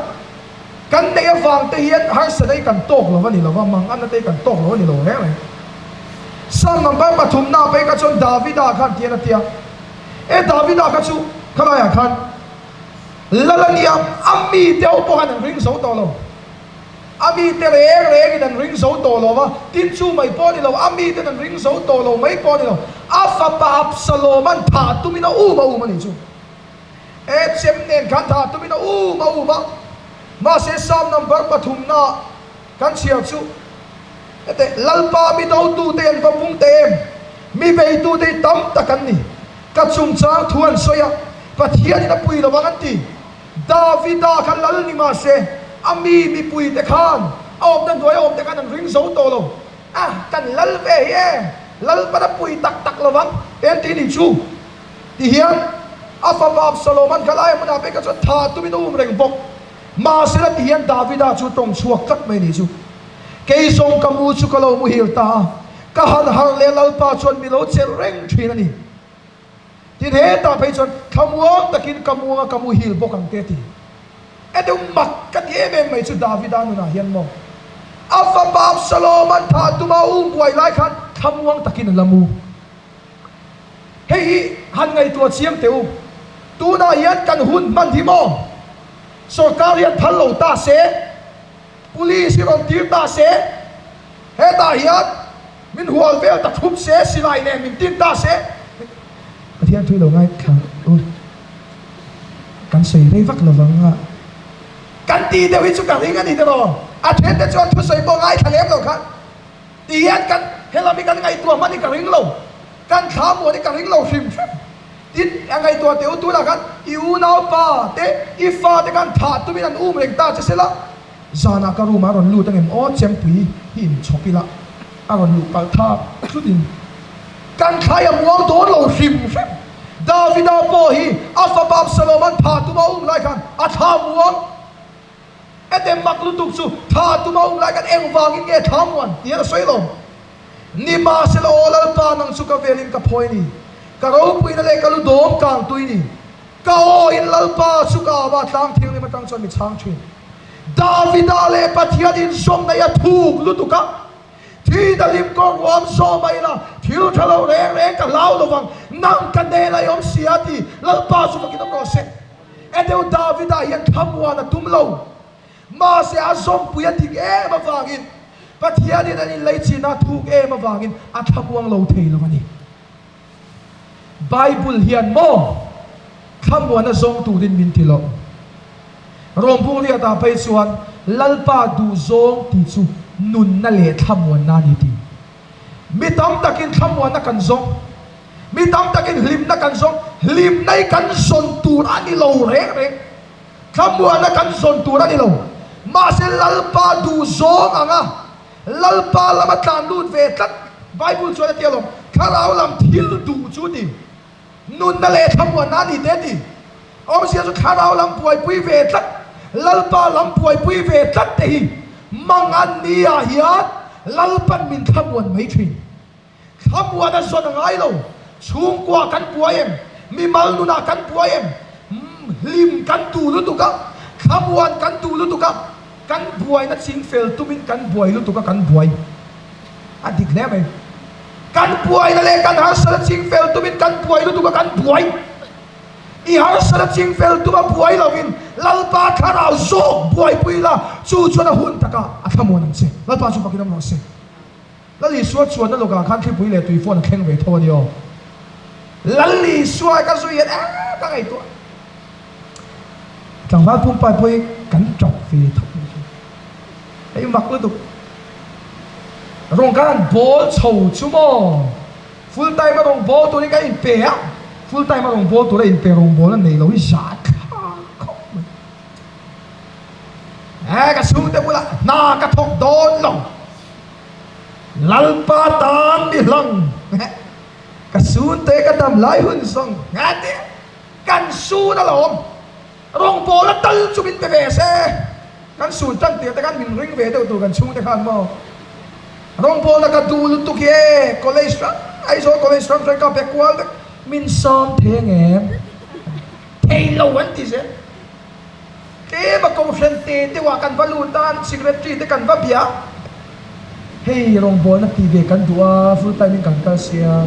kan neih avang te hian harsatna hi kan tawk lo a ni lo va, manganna te hi kan tawk lo a ni lo reng reng. Psalm number pathumna ah phei kha chuan Davida khan tian a ti a, E Davida kha chu khalaiah khan lal a nia, a mite ho pawh khan an ring zo tawh lo. A mite reng rengin an ring zo tawh lo va, tin chu mai pawh a ni lo, a miten an ring zo tawh lo mai pawh a ni lo, a fapa Absaloma'n thah tumin a um a um a nih chu. E chem nen khan thah tumin a um a um a, mahse Psalm number pathumna kan chhiar chu, Hete, Lalpa mi dotute an va pung teh em? Mi beitute hi tam tak an ni. Ka chungchang thu an sawi a, Pathianin a pui lovang an ti. Davida kha lal ni mah se, a mi mipuite khan a awmna hnuai a awmte khan an ring zo tawh lo. A, kan lal ve hi e, Lalpan a pui tak tak lovang, te an ti ni chu. Ti hian a fapa Absaloma'n kha lai hmunah phei kha chuan tha tumin a um reng bawk. Mahsela ti hian Davida chu tawng chhuak tlat mai ni chu. Kei zawng ka mu chu ka lo muhil ta a, ka han harh leh Lalpa chuan mi lo chelh reng thin a ni. Tin hetah phei chuan thlamuang takin ka muang a ka muhil bawk ang te a ti. E deuh mak ka ti em em mai chu Davida nunah hian maw a fapa Absalom an thah tuma a um buai lai khan thlamuang takin a la mu. Hei hi han ngaihtuah chiang teh u. Tunah hian kan hun hman hi maw? Sorkar hian phal lo ta se, Police hi rawn tir ta se, hetah hian min hual vel ta thup se, silai nen min tin ta se. Pathian thui lo ngaithla u, kan sawi rei vak lovang a. Kan tih deuh hi chu ka ring a ni tiraw? A thente chuan thusawi pawh ngaithla lem lo khan ti hian kan helam hi kan ngaihtuah hman hi ka ring lo, kan thla muan hi ka ring lo hrim hrim. Tin, a ngaihtuah teh u tunah khan i unaupa te, i fa te khan thah tumin an um reng ta che sela, zanah ka room ah a rawn lut angem aw Chempui hi inchhawk ila a rawn luh palh thak thlutin kan thlai a muang dawn lo hrim hrim. Davida pawh hi a fapa Absalom-a'n thah tuma a um lai khan a thla muang. Ete mak lutuk chu thah tuma um lai khan engvangin nge thla muan tih hian a sawi lo. Nimahsela aw Lalpa nang chu ka velin ka phawi ni, ka ropuina leh ka lu dawm kang tui ni. Ka aw in Lalpa chu ka ava tlang thianghlim atang chuan mi chhang thin. Davida leh Pathian inzawmna i a thuk lutuk a, thi dalim kawr ruam zawh mai la, thil tha lo reng reng ka hlau lovang, nang ka hnenah i awm si a ti, Lalpa chu fakin awm rawh se. Edeu Davida hian thlamuan a tum lo. Mahse a zawmpui a dik em avangin Pathianin an inleichina a thuk em avangin a thlamuang lo thei lo a ni. Bible hian maw thlamuan a zawng turin min ti lo. Rawmbung riatah phei chuan Lalpa duhzawng tih chu nunna leh thlamuanna a ni ti. Mi tam takin thlamuanna kan zawng. Mi tam takin hlimna kan zawng. Hlimna hi kan zawn tur a ni lo reng reng. Thlamuanna kan zawn tur a ni lo. Mahse Lalpa duh zawng anga Lalpa lama tlan lut ve tlat Bible chuan a ti alawm, Thlarau lam thil duh chu ti, nunna leh thlamuanna a ni te ti. Awmzia chu thlarau lam buaipui ve tlat, Lalpa lam buaipui ve tlat te hi mang an ni ah hian Lalpan min thlamuan mai thin. Thlamuan a zawn a ngai lo. Chhungkua kan buai em? Mimal nunah kan buai em? Hlim kan duh lutuk a, thlamuan kan duh lutuk a, kan buaina ching fel tumin kan buai lutuk a, kan buai a dik hle mai. Kan buaina leh kan harsatna ching fel tumin kan buai lutuk a, kan buai. I harsatna ching fel tuma buai lovin Lalpa thlarau zawk buaipui la, chu chuan a hun takah a thlamuan ang che. Lalpa chu fakin awm rawh se. Lal Isua chuanna lawkah khan thlipui leh tui phone a thleng ve tho a ni aw. Lal Isua ka zui hian eeh ka ngaihtuah. Tlangval pumpai pawh hi kan tap ve tho mai chu. Hei mak lutuk. Rawng khan han bawl chho chu maw. Full time a rawng bawl turin ka inpe a, full time a rawng bawl tura inpe rawng bawl a nei lo hi zah thlak khawp mai. Eeh ka chhungte bulah hna ka thawk dawn lo. Lalpa tan mi hlang ka sunte ka dam lai hun zawng nga ti kan sun alawm rawngbawl a tal chu min pe ve se kan sun tan tir te khan min ring ve deuh tur kan chhungte khan maw rawngbawlna ka duh lutuk hi e college hrang Aizawl college hrang hrang ka be kual vek min sawm theng em thei lo an ti zel. Tlem a kohhran te deuh ah kan va lut a, an secretary te kan va bia. Hei rawngbawlna tih ve kan duh a, full time in kan kal sia,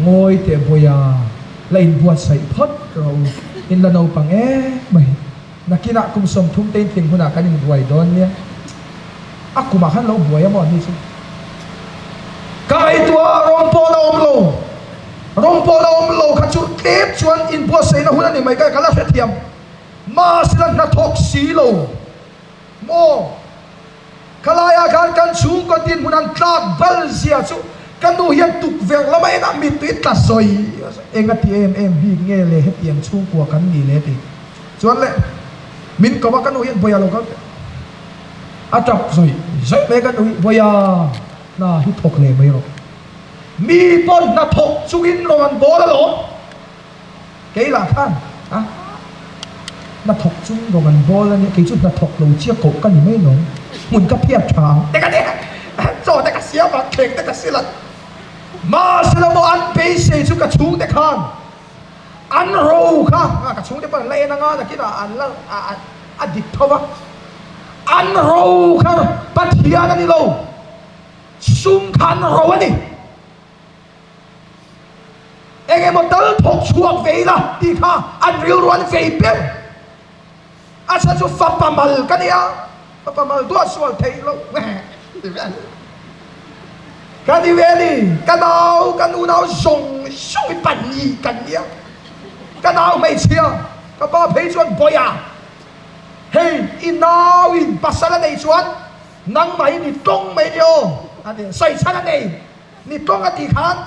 ngawi teh bawiha la inbuatsaih phawt rawh u, in la naupang em mai. Nakinah kum 30 te in tling hunah kan inbuai dawn nia. A kumah khan lo buai a maw ni chu. Ka ngaihtuah a rawngbawl a awm lo, rawngbawl a awm lo kha chu tlem chuan inbuatsaihna hun a ni mai ka la hrethiam. Mahsela hnathawk si lo maw? Khalaiah khan kan chhungkaw dinhmun an tlak bal zia chu ka nu hian tukverh lama enah mittui tla sawi eng a ti em em bik nge le hetiang chhungkua kan ni le ti chuan le min ko a ka nu hian Bawiha lo kal teh a tap zawih zawih mai ka nu hi Bawiha hna hi thawk leh mai rawh mi pawn hnathawk chungin rawn an bawl alawm. Kei lah khan a hnathawk chung rawng an bawl a nia, kei chu hnathawk lo chiah koh ka ni mai lawm, hmun ka phiat tha ang te ka nia, chaw te ka siam ang, thleng te ka sil ang. Mahse lo maw an beisei chu ka chhungte khan an ro kha, ka chhungte pawh an la en anga nakinah an la a dik tho va, an ro kha Pathian a ni lo, sum kha an ro a ni. Eng emaw tal thawk chhuak ve ila tih kha an rilru an vei ber. A chhan chu fapa mal ka nia, fapa mal duah sual theih loh ti ve a ni. Ka ni ve a ni, ka nau, ka nunau zawng zawng hi pahnih kan nia. Ka nau hmeichhia, ka pa phei chuan Bawia, hei i nauin pasal a nei chuan nangmah hi ni tawng mai ni aw a ti a, sawi chhan a nei, ni tawng a tih khan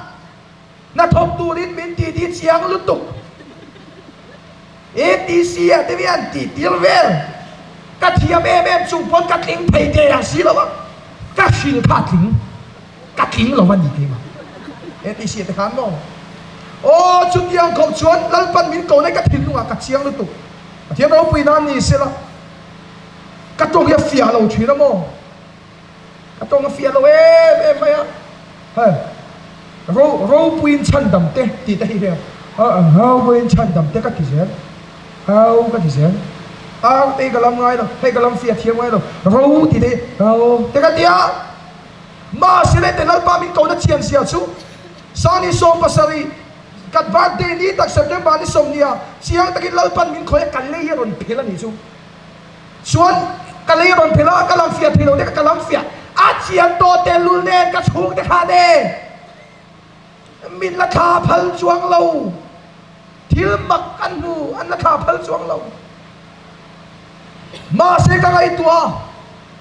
Hnathawk turin min ti ti chiang lutuk. ATC ah te hian tih tir vel ka thiam em em chung pawn ka tling thei der ang si lo a, ka hril kha a tling, ka tling lo a ni keimah. ATC ah te khan maw? Aw chutiang khawp chuan Lalpan min ko nai ka thinlungah ka chiang lutuk. Pathian ropui nan ni sela ka tawng hi a fiah lo thin a maw? Ka tawng a fiah lo em em mai a, hei ro ropuiin chhandam te tih te hi hei a ropuiin chhandam te ka ti zel, ro ka ti zel, ar te hi ka lam ngai lo, hei ka lam fiah thiam ngai lo, ro tih te hi ro te ka ti a, mahse leh te Lalpa min kohna chian zia chu Sani 70 kan birthday ni tak September ni 20 ah chiang takin Lalpan min khawih a ka lei hi a rawn phel a nih chu. Chuan ka lei a rawn phel a, ka lam fiah thei lo te kha ka lam fiah a chian tawh tehlul nen ka chhungte khan e min la thla phal chuang lo, thil mak an hmu an la thla phal chuang lo. Mahse ka ngaihtuah a,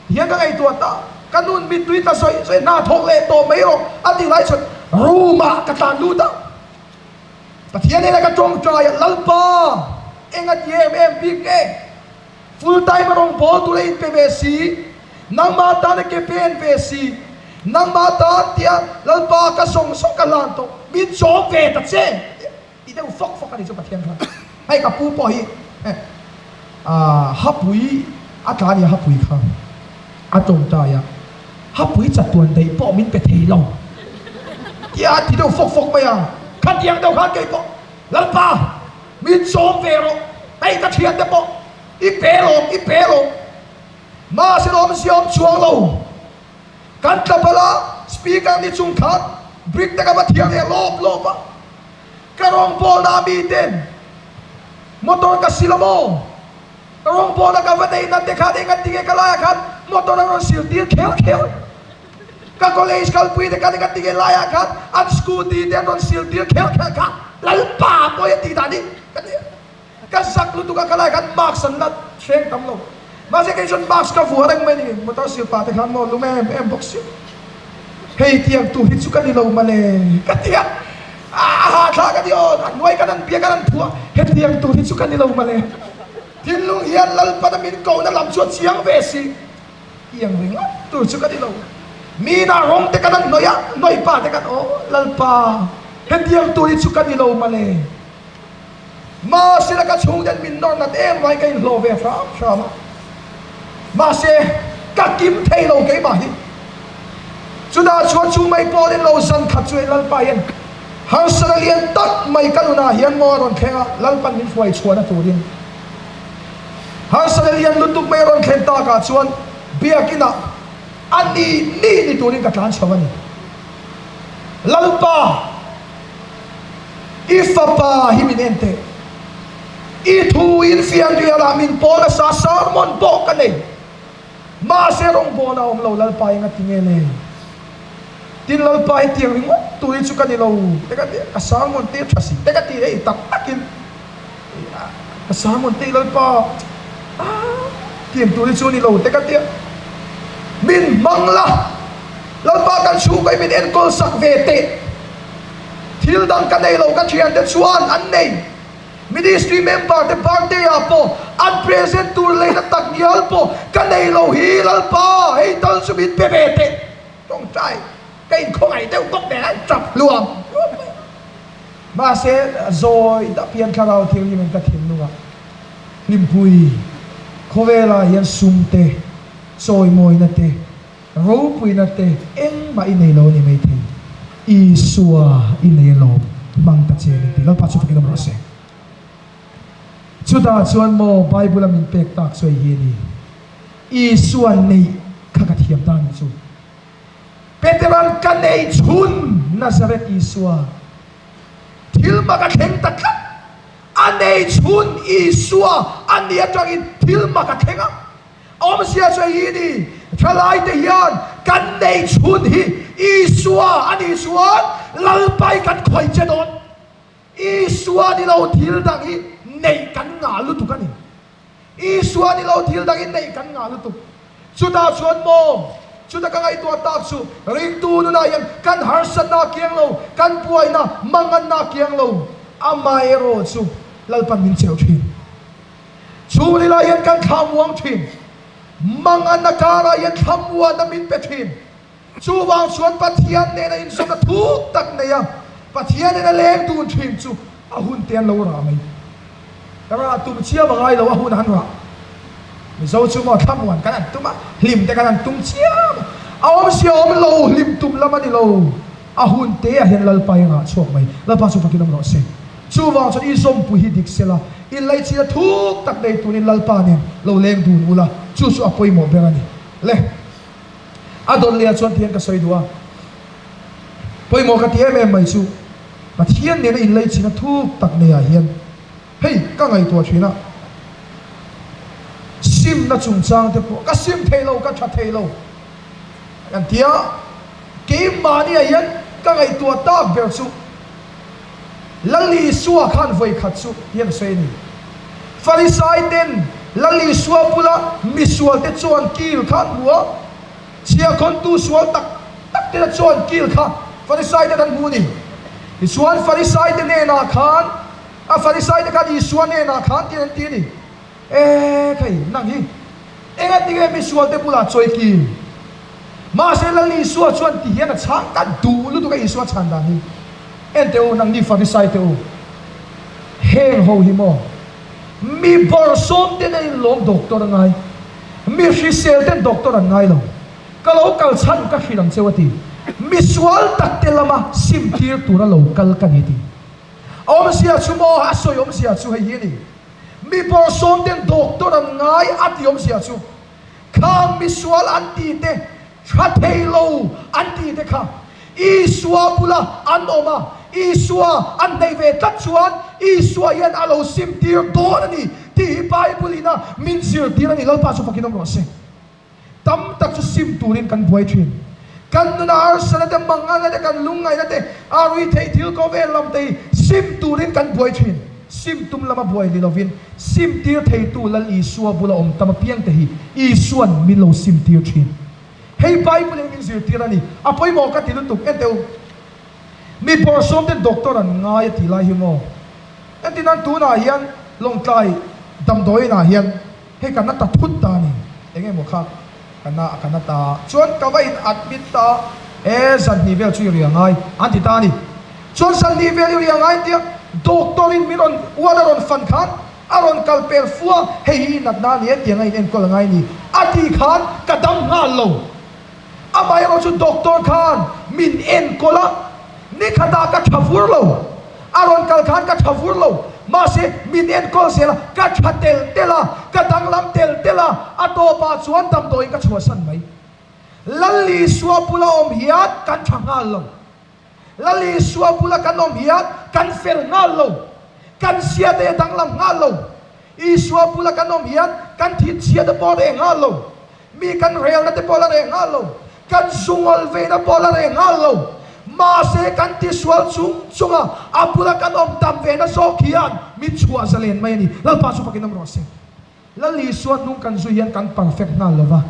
tihian ka ngaihtuah ta, ka nun mittui tla sawi sawi hna thawk leh tawh mai rawh a tih lai chuan room ah ka tlan lut a, Pathian hnenah ka tawngtai a, Lalpa, eng a ti em em bik nge? Full time a rawn bawl tur a inpe ve si, nangmah tan a ke pen ve si, nangmah tan tia Lalpa ka zawng zawng ka hlan tawh, min chawm ve ta che ti deuh fawk fawk a ni chu Pathian khan. Hei ka pu pawh hi hapui a tla a ni a, hapui kha a tawngtai a, hapui chatuan daih pawh min pe thei lo tia a ti deuh fawk fawk mai a, khatiang deuh khan kei pawh Lalpa min chawm ve rawh, hei ka thiante pawh i pe lawm, i pe lawm, mahse lawmzia awm chuang lo, kan tla bal a, speaker ni chung khan brick te ka va thiar leh lawp lawp a, ka rawngbawlna mi ten motor ka sil a maw? Rawngbawlna ka va neih nat te khan eng an ti nge ka laiah khan motor an rawn sil tir khel khel. Ka college kalpui te khan eng an ti nge laiah khan an scooty te an rawn sil tir khel khel kha Lalpa pawi a tih dan hi ka ti a. Ka zak lutuk a ka laiah khan mask an la hreng tam lo. Mahse kei chuan mask ka vuah reng mai a ni. Motor sil pah te khan maw lum em em bawk si. Hei tiang tur hi chu ka ni lo male ka ti a. A hahthlak a ni aw, a hnuai kan han biak a han phuah, hetiang tur hi chu ka ni lo male. Thinlung hian Lalpana min kohna lam chu a chiang ve si, tiang ringawt tur chu ka ni lo. Mina rawng te kan han hnawih a, hnawih pa te kan aw Lalpa, hetiang tur hi chu ka ni lo male. Mahsela ka chhungten min nawr nat em vai ka inhlawh ve hram hram a, mahse ka kim thei lo keimah hi. Chutah chuan chu mai pawhin lo zan khat chu hei Lalpa hian harsatna lian tak mai ka nunah hian maw a rawn thleng a, Lalpan min hruai chhuahna turin harsatna lian lutuk mai a rawn thlen takah chuan biakinah a ni ni ni turin ka tlan chho a ni. Lalpa! I fapa hi min en teh. I thu in fianrialah min pawl nasa sermon pawh ka nei. Mahse rawngbawlna a awm lo Lalpa eng a ti nge le? Tin Lalpa hi tiang ringawt tur hi chu ka ni lo te ka ti a, ka sermon tir tha si te ka ti hei tak takin ka sermon te hi Lalpa tiang tur hi chu ni lo te ka ti a, min hmang la Lalpa kan chhungkaw hi min enkawl sak ve teh. Thil dang ka nei lo ka thiante chuan an nei. Ministry member te birthday ah pawh an present tur leina tak ngial pawh ka nei lo hi Lalpa hei tal chu min pe ve teh. Tawngtai ka inkhawngaih deuh bawk nen an tap hluam hluam mai. Mahse zawi dap hian thlarau thianghlim in ka thinlungah hlimpui khawvelah hian sum te chawimawina te Ropuina te engmah i nei lo a ni maithei. Isua i nei alawm, hmang ta che min ti. Lalpa chu fakin awm rawh se. Chutah chuan maw Bible a min pek tak chu hei hi a ni, Isua neih kha ka thiam ta nih chu. Petera'n ka nei chhun Nazareth Isua. Thil mak a thleng ta tlat. A nei chhun Isua a nih atangin thil mak a thleng a. Awmzia chu hei hi ni, Thalaite hian kan nei chhun hi Isua a nih chuan Lalpai kan khawih che dawn. Isua ni lo thil dang hi neih kan ngah lutuk a ni. Isua ni lo thil dang hi neih kan ngah lutuk. Chutah chuan maw, chuta ka ngaihtuah tak chu ringtu nunah hian kan harsatna a kiang lo, kan buaina, manganna a kiang lo, amaherawh chu Lalpan min cheu thin. Chhungril ah hian kan thlamuang thin. Manganna karah hian thlamuanna min pe thin. Chuvang chuan Pathian nena inzawmna thuk tak nei a, Pathian nena leng dun thin chu a hun te an lo rah mai. Rah tum chiam a ngai lo, a hun an rah. Mizo chu maw thlamuan kan han tum a, hlim te kan han tum chiam a, a awmzia awm lo, hlim tum lam a ni lo. A hun te ah hian Lalpa i rah chhuak mai. Lalpa chu fakin awm rawh se. Chuvang chuan i zawmpui hi dik sela, i laichin a thuk tak nei turin Lalpa nen lo leng dun ula, chu chu a pawimawh ber a ni. Le. A dawt leh ah chuan tihian ka sawi duh a, pawimawh ka ti em em mai chu Pathian nena inlaichin a thuk tak nei ah hian hei ka ngaihtuah thin a, simna chungchang te pawh ka sim thei lo, ka tha thei lo kan ti a, keimahni ah hian ka ngaihtuah tak ber chu Lal Isua khan vawi khat chu hian a sawi a ni. Farisai ten Lal Isua bula misual te chuan kil kha an hmu a, chhiahkhawntu sual tak tak tena chuan kil kha Farisai ten an hmu a ni. Tichuan Farisai te hnenah khan, a Farisai te khan Isua hnenah khan tiin an ti a ni. E khai, nang hi engatinge misual te bulah chawi kil? Mahse Lal Isua chuan ti hian a chhang ta duh lutuk a Isua chhan dan hi. En teh u, nangni Farisai te u, heng ho hi maw mi bawrhsawm te nen lawm doctor a ngai, mi hrisel ten doctor an ngai lo, ka lo kal chhan ka hrilh ang cheu a ti, misual tak te lama sim tir tura lo kal ka ni a ti. Awmzia chu maw a sawi awmzia chu hei hi a ni. Mi bawrhsawm ten doctor an ngai a ti awmzia chu khang misual an ti te tha thei lo an ti te kha Isua bula an awm a, Isua an hneih ve tlat chuan Isua hian a lo sim tir dawn a ni tih hi Bible in a min zirtir a ni. Lalpa chu fakin awm rawh se. Tam tak chu sim turin kan buai thin. Kan nuna harsana te, mangalna te, kan lungngaihna te, a rui theih thil khawvel lam te hi sim turin kan buai thin. Sim tum lama buai ni lovin sim tir theitu Lal Isua bula awm tam apiang te hi Isua'n min lo sim tir thin. Hei Bible in min zirtir a ni. A pawimawh ka ti lutuk. Enteh u, mi bawrhsawm ten doctor an ngai a tih lai hi maw? Entirnan tunah hian Lawngtlai damdawiin ah hian Hei ka na ta thut ta a ni. Eng emaw kha ka na ka na ta. Chuan ka va in admit ta e zanhnih vel chu i ri angai an ti ta a ni. Chuan zanhnih vel i ri angai an tia doctor in min rawn ual a rawn fan khan a rawn kal pel fua hei hi i natna a ni e tiang a in enkawl angai a ni a tih khan ka dam nghal lo. Amaherawh chu doctor khan min enkawl a, nikhatah ka tha vur lo, a rawn kal khan ka tha vur lo, mahse min enkawl zel a, ka tha tel tel a, ka danglam tel tel a, a tawpah chuan damdawiin ka chhuahsan mai. Lal Isua bula awm hian kan tha nghal lo. Lal Isua bula kan awm hian kan fel nghal lo, kan siate a danglam nghal lo. Isua bula kan awm hian kan thinchhiate pawh a reh nghal lo, mi kan relna te pawh la reh nghal lo, kan zungawl veina pawh la reh nghal lo. Mahse kan tisual chung chunga a bula kan awm tam vena zawk hian min chhuah zalen mai a ni. Lalpa chu fakin awm rawh se. Lal Isua hnung kan zui hian kan perfect nghal lo va,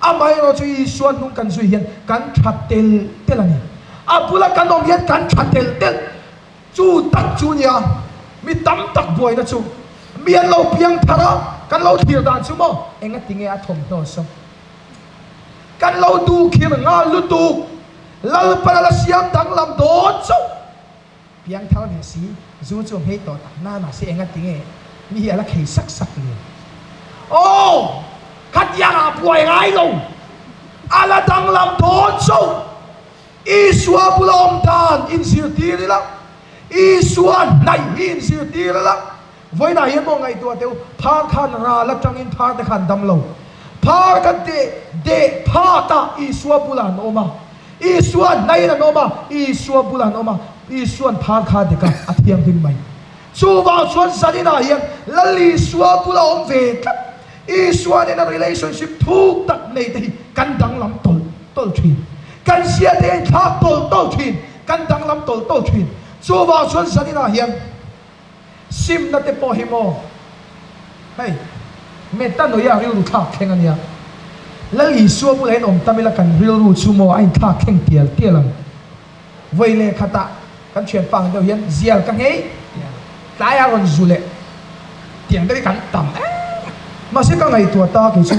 amaherawh chu Isua hnung kan zui hian kan tha tel tel a ni. A bula kan awm hian kan tha tel tel. Chu tak chu nia mi tam tak buaina chu. Mi an lo piang thar a, kan lo thlir dan chu maw engati nge a thawmhnaw saw? Kan lo duhkhir nghal lutuk. Lalpan a la siam danglam dawn chauh. Piangthar ve si, zu chu a nghei tawh tak na mahse enga tinge mi hi a la khei sak sak le? Aw! Khatiang ah buai ngai lo, a la danglam dawn chauh. Isua bula awm dan inzirtir ila, Isua hnaih hi inzirtir ila, vawiinah hian maw ngaihtuah teh u, phar khan ral atangin phar te khan dam lo, phar kan deh deh phat a Isua bulah an awm a. Isua hnaiin an awm a, Isua bulah an awm a, Isua'n phar kha a dek a, a thianghlim mai. Chuvang chuan zaninah hian Lal Isua bula awm ve tlat, Isua nena relationship thuk tak nei te hi kan danglam tawlh tawlh thin. Kan zia te a inthlak tawlh tawlh thin, kan danglam tawlh tawlh thin. Chuvang chuan zaninah hian simna te pawh hi maw hei metanoia rilru thlak thleng a nia. Lal Isua bulah hian awm tam ila kan rilru chu maw a inthlak thleng tial tial ang. Vawi leh khatah kan thianpa ang deuh hian zial ka nghei tiang tlaiah rawn zu leh tiang deuh hi kan tam em a. Mahse ka ngaihtuah ta kei chu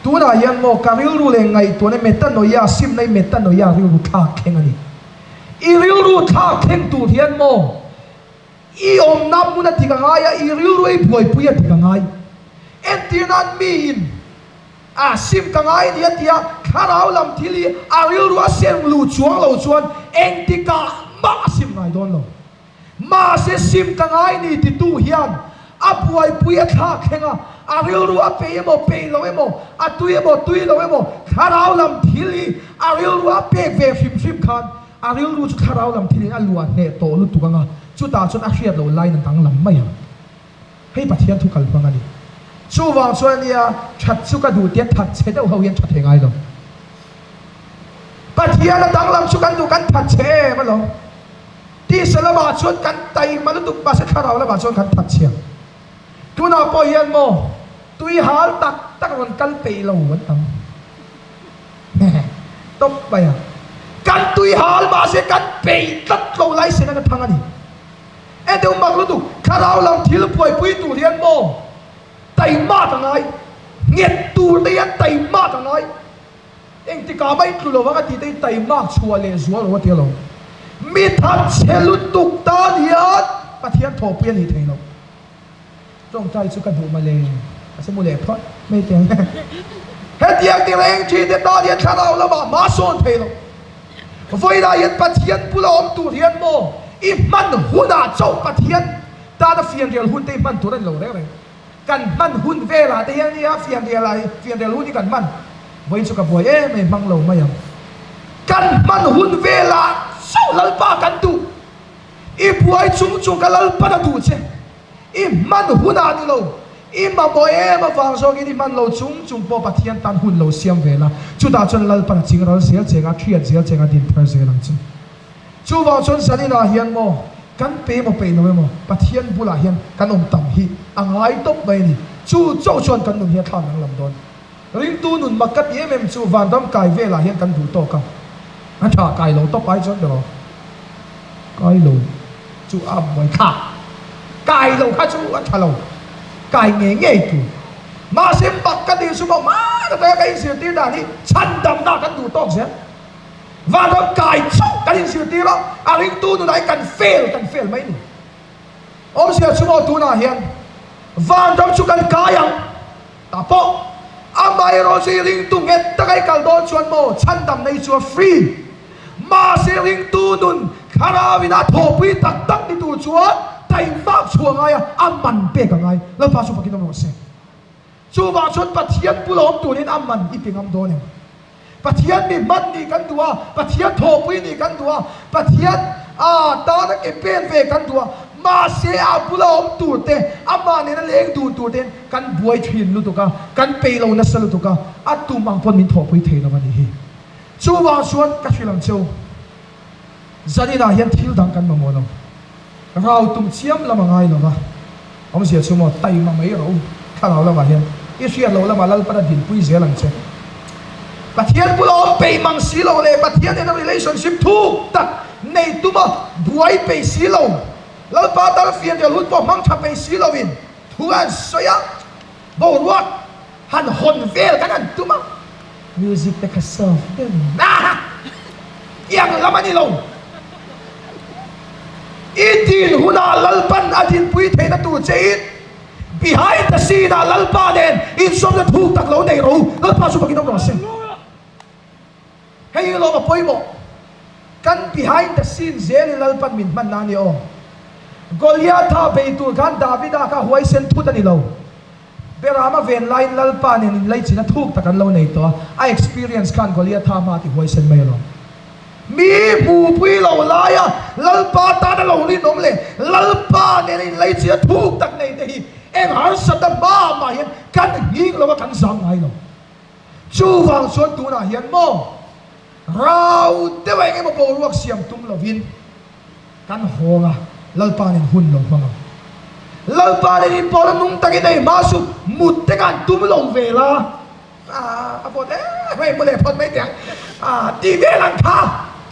tunah hian maw ka rilru leh ngaihtuahna metanoia simna hi metanoia rilru thlak thleng a ni. I rilru thlak thleng tur hian maw i awmna hmun a dik a ngai a, i rilru i buaipui a dik a ngai. Entir nan miin. A sim ka ngai ni a tia, thlarau lam thil hi a rilru a seng lu chuang lo chuan engtikah mah a sim ngai dawn lo. Mahse sim ka ngai ni titu hian a buaipui a thlak thleng a, a rilru a peih emaw peih lo emaw, a tui emaw tui lo emaw, thlarau lam thil hi a rilru a pek ve hrim hrim khan a rilru chu thlarau lam thilin a luah hneh tawh lutuk ang a, chutah chuan a hriat loh laiin a danglam mai ang. Hei Pathian thu kal hmang a ni. Chuvang chuan nia, that chu ka duh tia that chhe deuh ho hian tha thei ngai lo. Pathian a danglam chu kan duh kan that chhe em alawm. Tisa lamah chuan kan taima lutuk mahse thlarau lamah chuan kan that chhiang. Tunah pawh hian maw tui hal tak tak rawn kal peih lo an tam. Tawp mai a. Kan tui hal mahse kan peih tlat lo lai sen a thang a ni. E deuh mak lutuk, thlarau lam thil buaipui tur hian maw taima ka ngai, nghet tur te hian taima ka ngai, engtikah mah in tlu lo ang a tih te hi taimak chhuah leh zual lo a ti alawm. Mi thatchhe lutuk tan hian Pathian thawhpui a nih thei lo. Tawngtai chu ka duh male, a che mu leh phawt mai teh ang. Hetiang ti reng thin te tan hian thlarau lamah hma sawn thei lo. Vawiinah hian Pathian bula awm tur hian maw i hman hunah chauh Pathian tana fianrial hun te hi hman tur a ni lo reng reng. Kan hman hun velah te hian nia fianrial ah fianrial hun hi kan hman. Vawiin chu ka buai em em hmang lo mai ang. Kan hman hun velah chauh Lalpa kan duh. I buai chung chung ka Lalpan a duh che. I hman hunah ni lo, i mamawh em avang zawkin i hman lo chung chung pawh Pathian tan hun lo siam ve la, chutah chuan Lalpan a ching ral zel cheng a, thiat zel cheng a, din thar zel ang che. Chuvang chuan zaninah hian maw, kan pe emaw peih lo emaw, Pathian bulah hian kan awm tam hi a ngai tawp mai a ni. Chu chauh chuan kan nun hi a thlak danglam dawn. Ringtu nun mak ka ti em em chu vanram kai velah hian kan duh tawk a, a tha kai lo tawp ai chuan ber kai lo chu a buai thlak, kai lo kha chu a tha lo, kai ngei ngei tur. Mahse mak ka tih chu maw hmana taka ka inzirtir dan hi chhandamna kan duh tawk zel. Vanram kai chauh kan inzirtir a, a ringtu nunah hian kan fail kan fail mai ni. Awmzia chu maw tunah hian vanram chu kan kai ang. Tah pawh amaherawh chu i ringtu nghet taka i kal dawn chuan maw chhandam nei chu a free. Mahse ringtu nun thlarauin a thawhpui tak tak ni tur chuan taihmak chhuah a ngai a, a man pek a ngai. Lalpa chu fakin awm rawh se. Chuvang chuan Pathian bula awm turin a man i pe ngam dawn em? Pathian mi hman nih kan duh a, Pathian thawhpui nih kan duh a, Pathian a tana ke pen ve kan duh a, mahse a bula awm tur te, amah nena leng dun tur ten kan buai thin lutuk a, kan peih lo nasa lutuk a, a tum ang pawn min thawhpui thei lo a nih hi. Chuvang chuan ka hrilh ang cheu, zaninah hian thil dang kan mamawh lo. Rau tum chiam lam a ngai lo va, awmzia chu maw taima mai rawh u, thlarau lamah hian i hriat loh lamah Lalpan a dinpui zel ang che. Pathian bula awm peih mang si lo leh Pathian nena relationship thuk tak nei tuma buai peih si lo, Lalpa tan fianrial hun pawh hmang tha peih si loin thu an sawi a, boruak han hawn vel kan han tum a, music te kha soft deuh in a tiang lam a ni lo. I din hunah Lalpan a dinpui theihna tur che in behind the scene ah Lalpa nen inzawmna thuk tak lo nei rawh u, Lalpa chu fakin awm rawh se. Hei hi lawm a pawimawh. Kan behind the scene zel in Lalpan min hman na a ni aw. Goliatha bei tur khan Davida kha huaisen thut a ni lo. Beram a ven laiin Lalpa nen inlaichin a thuk tak an lo nei tawh a, a experience khan Goliatha hma a ti huaisen mai alawm. Mi hmupui lo laia Lalpa tana lo rinawm leh Lalpa nena inlaichin a thuk tak nei te hi eng harsatna hma mah hian kan nghing lo a, kan zam ngai lo. Chuvang chuan tunah hian maw rau deuh eng emaw boruak siam tum lovin kan hawng a, Lalpa nen hun lo hmang ang. Lalpa nen inpawhna nung takin ei hma suh, mut te khan tum lo ve la. A vawt em mai mu leh phawt mai teh ang a tih vel ang kha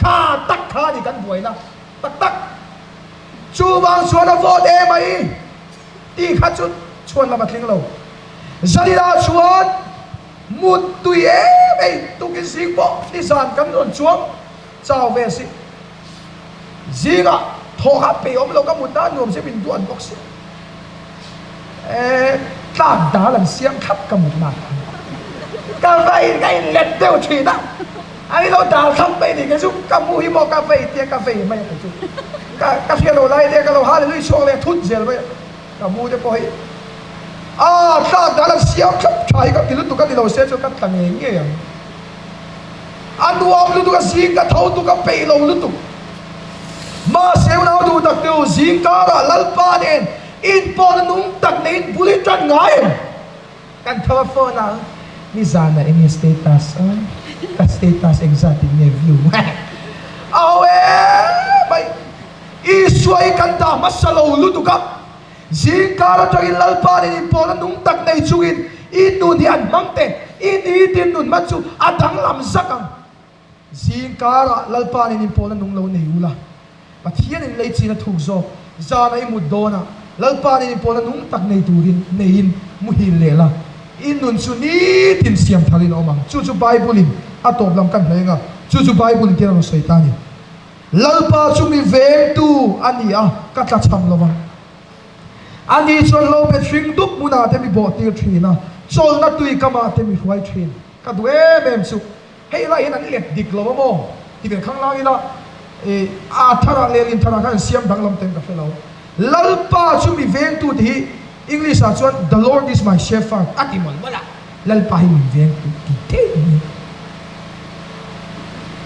kha tak kha a ni kan buaina tak tak. Chuvang chuan a vawt em mai tih kha chu chhuan lam a tling lo. Zanina chuan mut tui em ei tukin zing pawh nizan kan rawn chuang chau ve si. Zingah thaw kha pe awm lo ka mut na nuam se min duan bawk si. E tlak dal an siam thlap ka mut na khan. Ka vei ka in let deuh thin a. Ani lo dal thlap mai ni kei chu ka mu hi maw ka vei tia ka vei mai a kei chu. Ka ka hria lo lai tia ka lo hallelujah chhuak leh thut zel mai a. Ka mu te pawh hi a tlak dal an siam thlap tha hi ka ti lutuk a ni lo se chu ka tla ngei ngei ang. A nuam lutuk a zing ka tho tuk a peih lo lutuk. Mahse unau duh tak te u zing karah Lalpa nen inpawhna nung tak neiin bul i tan ngai em? Kan tho a phone a nizanah eng nge status a ka status engzat in nge view a ho em mai. Isua hi kan dah hmasa lo lutuk a, zingkar atangin Lalpa nen inpawhna nung tak nei chungin i nun hi an hmang teh, i nitin nun hman chu a danglam zak ang. Zingkarah Lalpa nen inpawhna nung lo nei ula, Pathian in lei chin a thuk zawk, zana i mut dawnah Lalpa nen inpawhna nung tak nei turin neiin muhil leh la, i nun chu nitin siam tharin a awm ang. Chu chu Bible-in a tawp lam kan hnaih anga, chu chu Bible-in tian a rawn sawi ta a ni. Lalpa chu mi vengtu a ni a, ka tlachham lo vang. Ani chuan lo bet hring dup hmunah te mi bawhtir thin a, chawlhna tui kamah te mi hruai thin. Ka duh em em chu, hei lai hian an let dik lo a maw? Ti ve khang lang ila, i a tharah leh lin tharah khan an siam danglam ten ka hre lo. Lalpa chu mi vengtu tih hi English ah chuan The Lord is my shepherd a ti mawlh mawlh a, Lalpa hi min vengtu ti thei mai.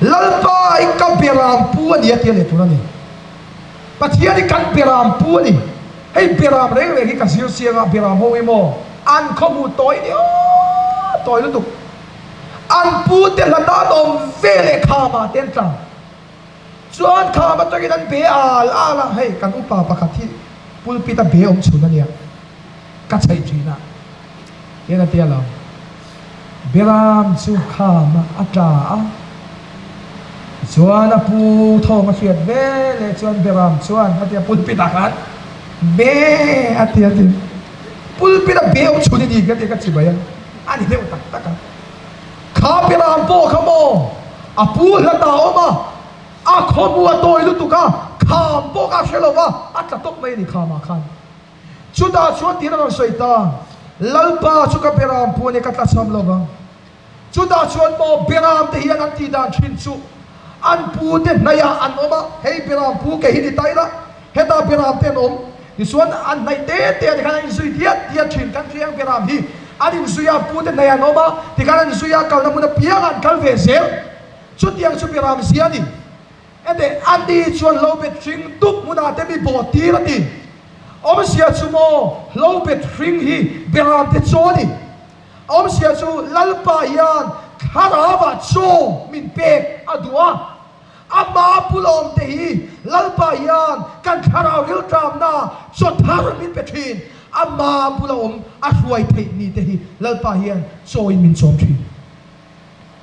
Lalpa hi ka beram pu a ni a tia leh tur a ni. Pathian hi kan beram pu a ni. Hei beram reng reng hi ka zir chiang a, beram ho hi maw an khaw hmuh tawi ni aw tawi lutuk. An pu te hla tan awm ve leh kham ah te an tla. Chuan kham atangin an be al al a, hei kan upa pakhat hi pulpit a be awm chhun a nia, ka chheih thin a, tian a tia lo. Beram chu kham ah a tla a, tichuan a pu thawng a hriat ve leh chuan Beram chuan a tia pulpit ah khan be a tia tin pulpit a be awm chhun i ni ka tia ka chibai a, a ni deuh tak tak a. Kha Beram pawh kha maw a pu hlat a awm a, a khawmu a tawi lutuk a, kham pawh kha a hre lo va, a tla tawp mai a ni khamah khan. Chutah chuan tiin a rawn sawi ta, Lalpa chu ka Beram pu a nia ka tlachham lo vang. Chutah chuan maw Beram te hian an tih dan thin chu an pu te hnaihah an awm a, hei Beram pu kei hi ni ta ila, Hetah Beram te an awm. Tichuan an hnaih te te ah tikhan an inzui diat diat thin. Kan hriang Beram hi an inzui a, pu te hnaih an awm a, tikhan an inzui a, kalna hmun apiang ah an kal ve zel. Chutiang chu Beram zia a ni. Hete a ni chuan hlo bet hring dup hmunah te mi bawh tir a ti. Awmzia chu maw hlo bet hring hi Beram te chaw a ni. Awmzia chu Lalpa hian thlarauah chaw min pek a duh a. Amah pulawm te hi Lalpa hian kan thlarau rilṭamna chaw thar min pe ṭhin. Amah bula awm a hruai theih ni te hi Lalpa hian chawiin min chawm ṭhin.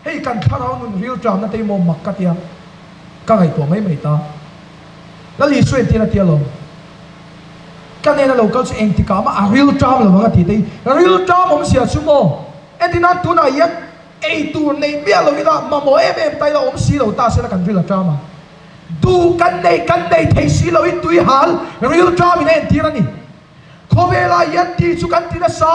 Hei kan thlarau nun rilṭamna te hi maw mak ka tia ka ngaihtuah mai mai ta. Lal Isua entir a tia lo. Ka nena lo kal chu engtikah mah a rilṭam lo ang a ti te hi rilṭam awmzia chu maw entirnan tunah hian Ei tur nei miah lo ila mamawh em em ta ila awm si lo ta sela kan ril a ṭam a. Duh kan nei kan nei thei si lo hi tui hal ril ṭam in a entir a ni. Khawvelah hian ti chu kan ti nasa,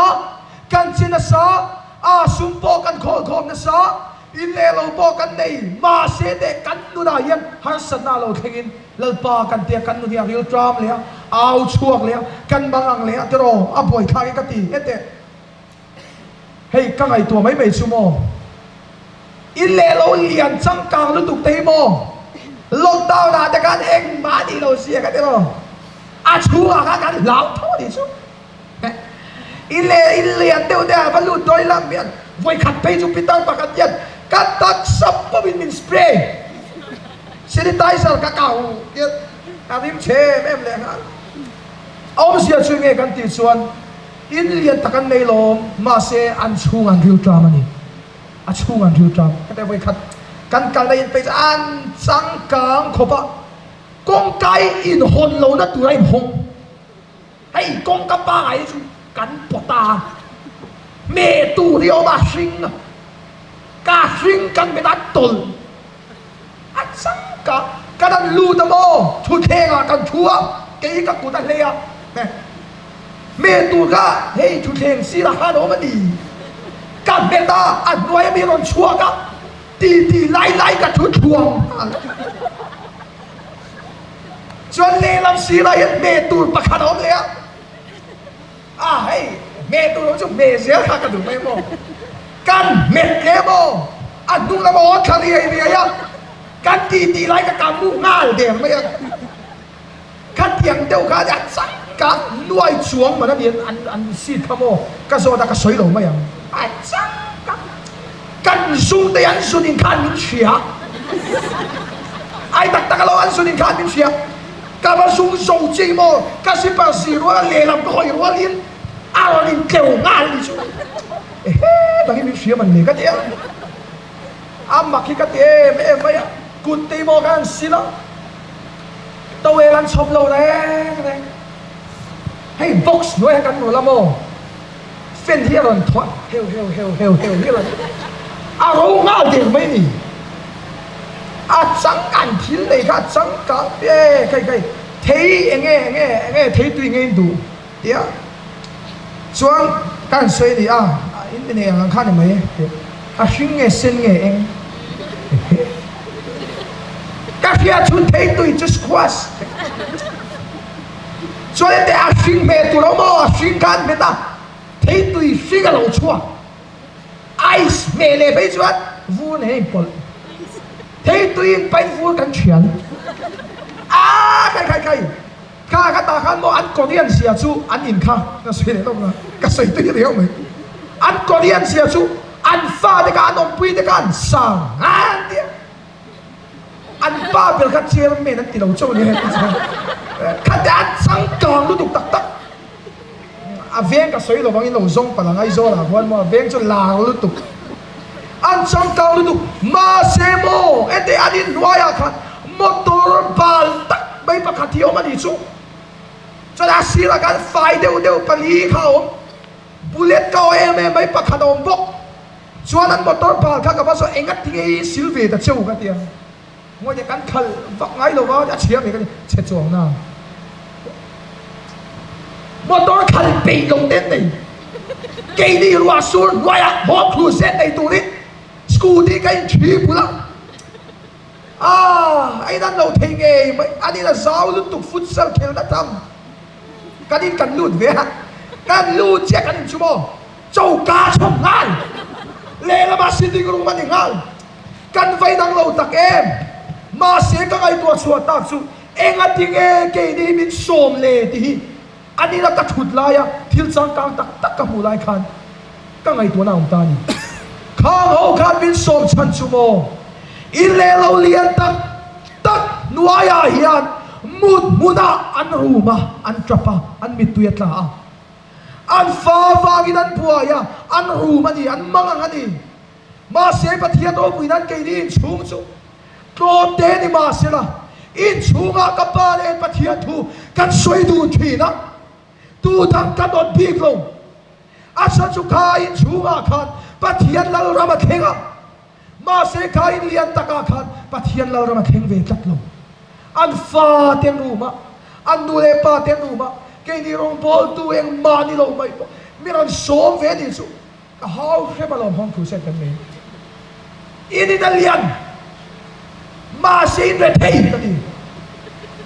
kan chi nasa, a sum pawh kan khawl khawm nasa, in leh lo pawh kan nei, mahse teh kan nunah hian harsatna lo thlengin Lalpa kan tia kan nun hi a ril ṭam leh a, au chhuak leh a, kan mangang leh a tiraw a buaithlak hi ka ti heteh. Hei ka ngaihtuah mai mai chu maw? In leh lo lian changkang lutuk te hi maw? Lockdown ah te khan engmah a nih lo sia ka ti lo. A chhungah khan kan hlau tho a nih chu. In leh in lian deuh te ah va lut dawi lam hian vawikhat phei chu pitar pakhat hian ka taksa pawhin min spray sanitizer ka kau hian a rim chhe em em leh nghal. A awmzia chu enge kan tih chuan in lian tak an nei lawm mahse an chhung an rilṭam a ni. A chhung an rilṭam. Heta vawikhat kan kalna in phei chu an changkang khawp a, kawngka i inhawn lohna tur a inhawng. Hei kawngka pangai hi chu kan pawt a, hmeh tur hi a awm a, hring a, ka hring kan hmet a, a tawlh a changka, kan han lut a maw, thutthleng ah kan thu a, kei hi ka kut a hlei a, hmeh tur kha hei thutthleng sirah khan a awm a ni, ka hmet a, a hnuai ami rawn chhuak a, ti ti lai lai ka thu thluang nghal. Chuan lehlam sirah hian hmeh tur pakhat a awm leh a, a hei hmeh tur awm chu hmeh zel kha ka duh mai maw? Kan hmet hle maw? A hnung lam a aw thla riai riai a, kan ti tih lai ka kam mu nghal der mai a, khatiang deuh kha a chang ka nuai chuang man a ni an an seat kha maw ka zawt a ka sawi lo mai ang, a chang ka. Kan zung te an zun in khan min hria. Ai tak tak alo an zun in khan min hria. Ka va zung zo chi maw ka zipper zi rual a lehlam ka hawi rual in a rawn in tleu nghal ni chu. Ehe dang in min hria man le ka ti a. A mak hi ka ti em em mai a. Kut te maw khan an sil a. Towel an chhawp lo reng reng. Hei box hnuai ah kan rawl a maw. Fan hi a rawn thuah heu heu heu heu heu hi a rawn a ro nghal der mai a ni. A changkan thil nei kha a changkang e khai khai thei enge enge enge thei tui nge in duh tia chuan ka han sawi a ni a in mi nei ang ang kha a ni mai e a hring nge sen nge eng ka hria chhun thei tui chu squash. Chuan hete a hring hmeh tur a awm aw, a hring kha an hmet a, theitui hring a lo chhuak. Ice hmeh leh phei chuan vur nen a inpawlh. Theitui in pain vur kan thian. Aaa khai khai khai, kha kha tah khan maw an Korean zia chu an in kha ka sawi leh lawk na, ka sawi tui riau mai. An Korean zia chu an fate kha an awmpui te kha an sang an tia. An pa ber kha chairman an ti lo chauh a ni heti chuan khate an changkang lutuk tak tak a veng ka sawi lovang in lo zawng palh ang Aizawl ah khuan maw a veng chu lar lutuk an changkang lutuk mahse maw heti an inhnuai ah khan motor bal tak mai pakhat hi a awm a nih chu chuan a sirah khan fai deuh deuh pali kha a awm bullet ka aw em em mai pakhat a awm bawk. Chuan an motor bal kha ka va zawh enga tinge i sil ve ta cheu ka ti a, ngawi teh kan khalh vak ngai lo va a chhia mai ka ti chhe chuang na. Motor khalh peih lo te an nei, keini ruah sur hnuaiah home crusade nei turin scooty ka in thi bul a, ah a in an lo thei ngei mai, an in a zau lutuk futsal khelna tham kan in kan lut ve a, kan lut chiah kan in chu maw. Choka chhawm nghal lehlamah sitting room a ni nghal. Kan vei dang lo tak em? Mahse ka ngaihtuah chhuah tak chu engati nge keini min sawm le tih hi a nila ka thut laia thil changkang tak tak ka hmuh lai khan ka ngaihtuahna a awm ta a ni. Khang ho khan min sawm chhan chu maw? In leh lo lian tak tak hnuaiah hian mut hmunah an rum a, an tap a, an mittui a tla a. An fa vangin an buai a, an rum a ni, an mang ang a ni. Mahse, Pathian ropuiin an keini inchhung chu tlawm te ni mahsela, inchhungah ka Pa nen Pathian thu kan sawi dun thin a, tu dang ka nawt bik lo. A chhan chu kha inchhungah khan Pathian Lalram a thleng a, mahse kha in lian takah khan Pathian Lalram a thleng ve tlat lo. An fa te an rum a, an nu leh pa te an rum a, keini rawngbawltu engmah ni lo mai pawh mi rawn sawm ve anih chu ka hau hrem alawm hawng thu said kan nei. In in a lian mahse in rethei ka ti.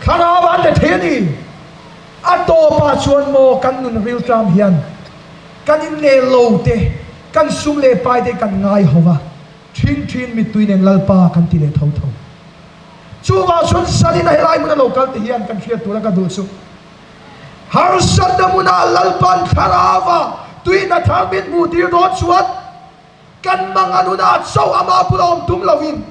Thlarau an rethei a ni. A tawpah chuan maw kan nun rilṭam hian kan innel lo te. Kan sum leh pai te kan ngai ho va, ṭhin ṭhin mittui nen Lalpa kan ti leh tho tho. Chuvang chuan Salina helai hmuna lo kal te hian kan hriat tura ka duh chu, harsatna hmunah Lalpa'n thlarauva tuihna thar min hmuh tir dawn chuan kan mangan hunah chauh amah bula awm tum loin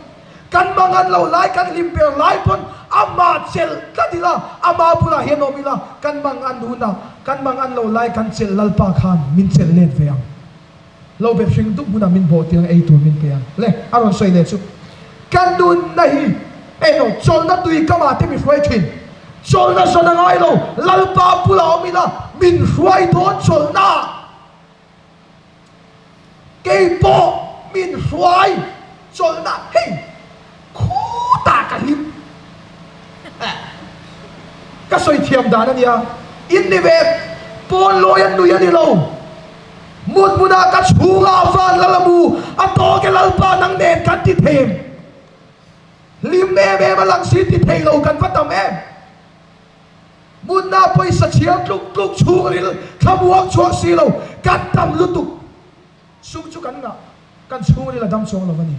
kan mangan lo lai kan hlim ber lai pawn amah chelh tlat ila, amah bulah hian awm ila, kan mangan hunah kan mangan lo lai kan chelh Lalpa khan min chelh let ve ang. Lo bet hring dup hmunah min bawh tir ang, ei tur min pe ang. Le, a rawn sawi leh chu, Ka nunna hi emaw chawlhna tui kamah te mi hruai thin. Chawlhna zawn a ngai lo, Lalpa bulah awm ila min hruai dawn chawlhna. Kei pawh min hruai chawlhna hei khutah ka hlim. Ka sawi thiam dan a nia, in ni ve pawn lawi a nui a ni lo. Mut hmunah ka chhungah van lal a mu, a tawk e Lalpa nang nen kan ti thei em? Hlim em em a lang si ti thei lo kan va tam em? Mutna pawisa chhiar tluk tluk chhungril thlamuang chhuak si lo kan tam lutuk. Sum chu kan ngah, kan chhungril a dam chuang lo a ni.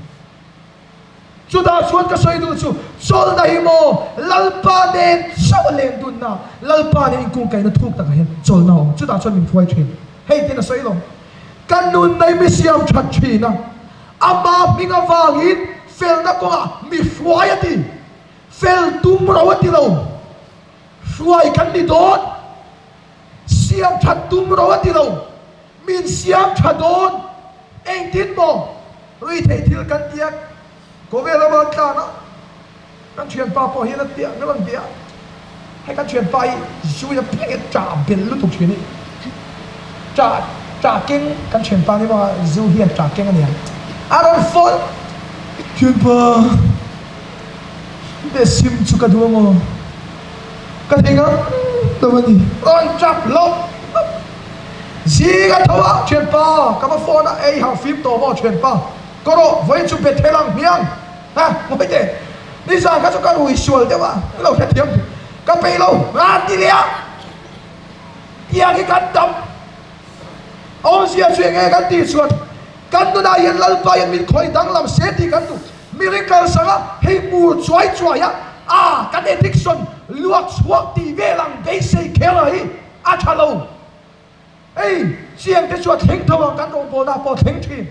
Chutah chuan ka sawi duh chu, chawlhna hi maw Lalpa nen chauh a len dunna, Lalpa nen inkungkaihna thuk takah hian chawlhna a awm. Chutah chuan min hruai thin. Hei tin a sawi lo. Ka nun nei mi siam that thin a, ama hming avangin felna kawngah mi hruai a ti. Fel tum ro a ti lo. Hruai kan ni dawn. Siam that tum ro a ti lo. Min siam tha dawn. Engtin maw ruihtheih thil kan tia khawvel a rawn tlan a, kan thianpa pawh hian a tia ka rawn bia a, hei kan thianpa hi zui a piang hian ṭah belh lutuk thin hi, ṭah ṭah keng kan thianpa ni maw zu hian ṭah keng a nia, a rawn phone thianpa be sim chu ka duh a maw ka thei ngang lo a ni rawn ṭap hlawp hlawp. Zing a tho a, Thianpa, ka va phone a, ei hang fim tawh maw thianpa? Ka rawh, vawiin chu Bethel ang hmiang. Ha, ngawi teh. Nizan kha chu ka rui sual deuh a, ka lo hrethiam tih. Ka peih lo, ran ti leh a. Tiang hi kan tam. Awmzia chu enge kan tih chuan, kan nunah hian Lalpa hian min khawih danglam se tih kan duh. Miracle sanga hei mur chuai chuai a, a kan addiction luak chhuak tih vel ang beisei kher a hi a tha lo. Ei, chiang te chu a thleng tho ang, kan rawngbawlna pawh a thleng thin.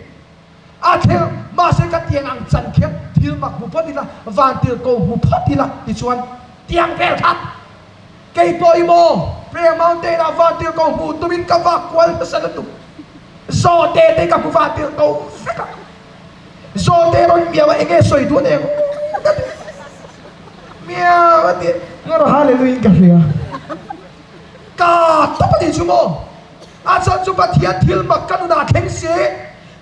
A thleng, mahse ka tiang ang chan khian thil mak hmu phawt ila, vantir ko hmu phawt ila tichuan tiang vel kha kei pawh i maw Prayer Mountain ah vantir ko hmuh tumin ka vak kual hmasa lutuk. Zawhte te ka hmu vantir ko vek a. Zawhte rawn miau a enge sawi duh nen ka ti. Miau a ti, ngawr hallelujah in ka hria. Ka tawp a nih chu maw? A chhan chu Pathian thil mak ka nunah thleng se,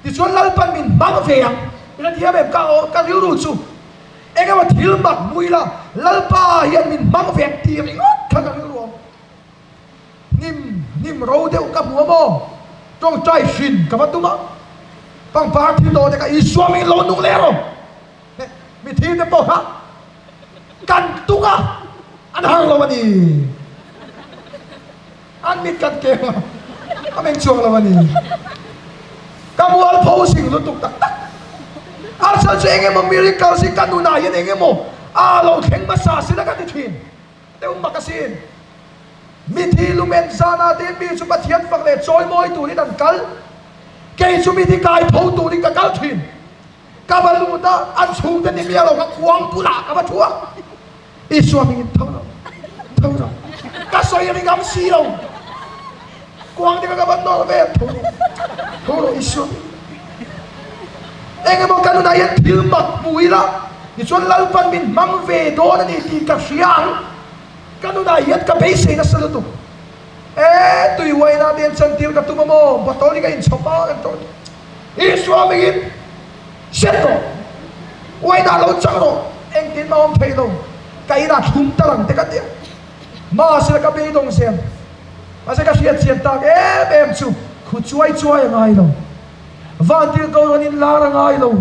tichuan Lalpan min hmang ve ang. Ila thiam em? Ka aw, ka rilru chu eng emaw thil mak hmu ila Lalpa hian min hmang ve ang tih ringawt kha ka rilru awm. Hnim, hnim ro deuh ka hmu a maw? Tawngtai hrin ka va tum a, pangpar thil tawh te kha Isua min lo nung leh rawh. Mithi te pawh kha kan tuk a, an har lo a ni. An mit kan keng a, a meng chuang lo a ni. Ka mualpho zing lutuk tak tak. A chhan chu eng emaw miracles hi ka nunah hian eng emaw a lo thleng hmasa sin a ka ti thin. Deuh mak asin. Mithi lumen zana te mi chu Pathian fak leh chawimawi turin an kal. Kei chu mithi kai tho turin ka kal thin. Ka va lut a, an chhungte ni miah lo ka kuang bulah ka va thu a, Isua hmingin tho rawh, tho rawh, ka sawi ring am si lo, kuang te kha ka va nawr ve, tho rawh, tho rawh Isua hmingin. Eng emaw ka nunah hian thil mak hmu ila, tichuan Lalpan min hmang ve dawn a ni tih ka hria ang, ka nunah hian ka beisei nasa lutuk. E, tui uaina te hian chantir ka tum a maw, bottle hi ka inchhawp a, kan tawh. Isua mingin hriat rawh, uaina lo chang rawh, engtin mah awm thei lo, ka inah thlum tal ang te ka ti a. Mahse ka beidawng zel, mahse ka hriat chian tak em em chu khu chuai chuai a ngai lo, vantirhkoh rawn inlar a ngai lo,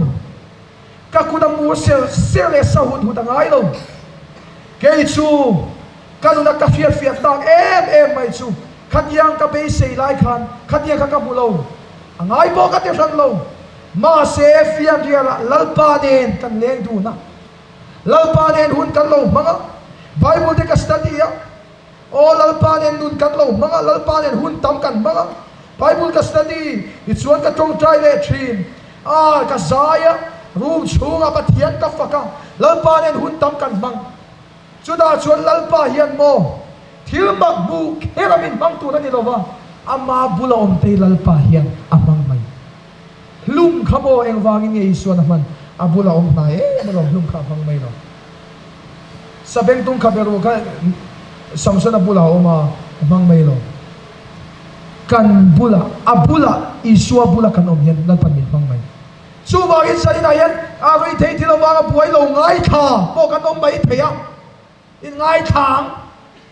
ka kut a mur ser ser leh sa hut hut a ngai lo. Kei chu ka nuna ka hriatfiah tak em em mai chu khatiang ka beisei lai khan khatiang kha ka hmu lo. A ngai pawh ka ti hran lo. Mahse, fianrialah Lalpa nen kan leng dun a. Lalpa nen hun kan lo hmang a. Bible te ka study a. Aw Lalpa nen nun kan lo hmang a, Lalpa nen hun tam kan hmang a. Bible ka study tichuan ka tawngtai leh thin a, ka zai a, room chhungah Pathian ka fak a, Lalpa nen hun tam kan hmang. Chutah chuan Lalpa hian maw thil mak hmuh kher a min hmang tur a ni lo va, ama bula awm te hi Lalpa hian a hmang mai. Hlum kha maw engvangin nge Isuan a hman? A bula awm hnai em alawm hlum kha a hmang mai lo. Sabengtung kha beru kha Samsona bulah a awm a, a hmang mai lo. Kan bulah, a bulah, Isua bula kan awm hian Lalpan min hmang mai. Chuvangin Zaninah hian a rei thei thil avanga buai lo ngaithla pawh kan awm mai thei a, in ngaithla ang,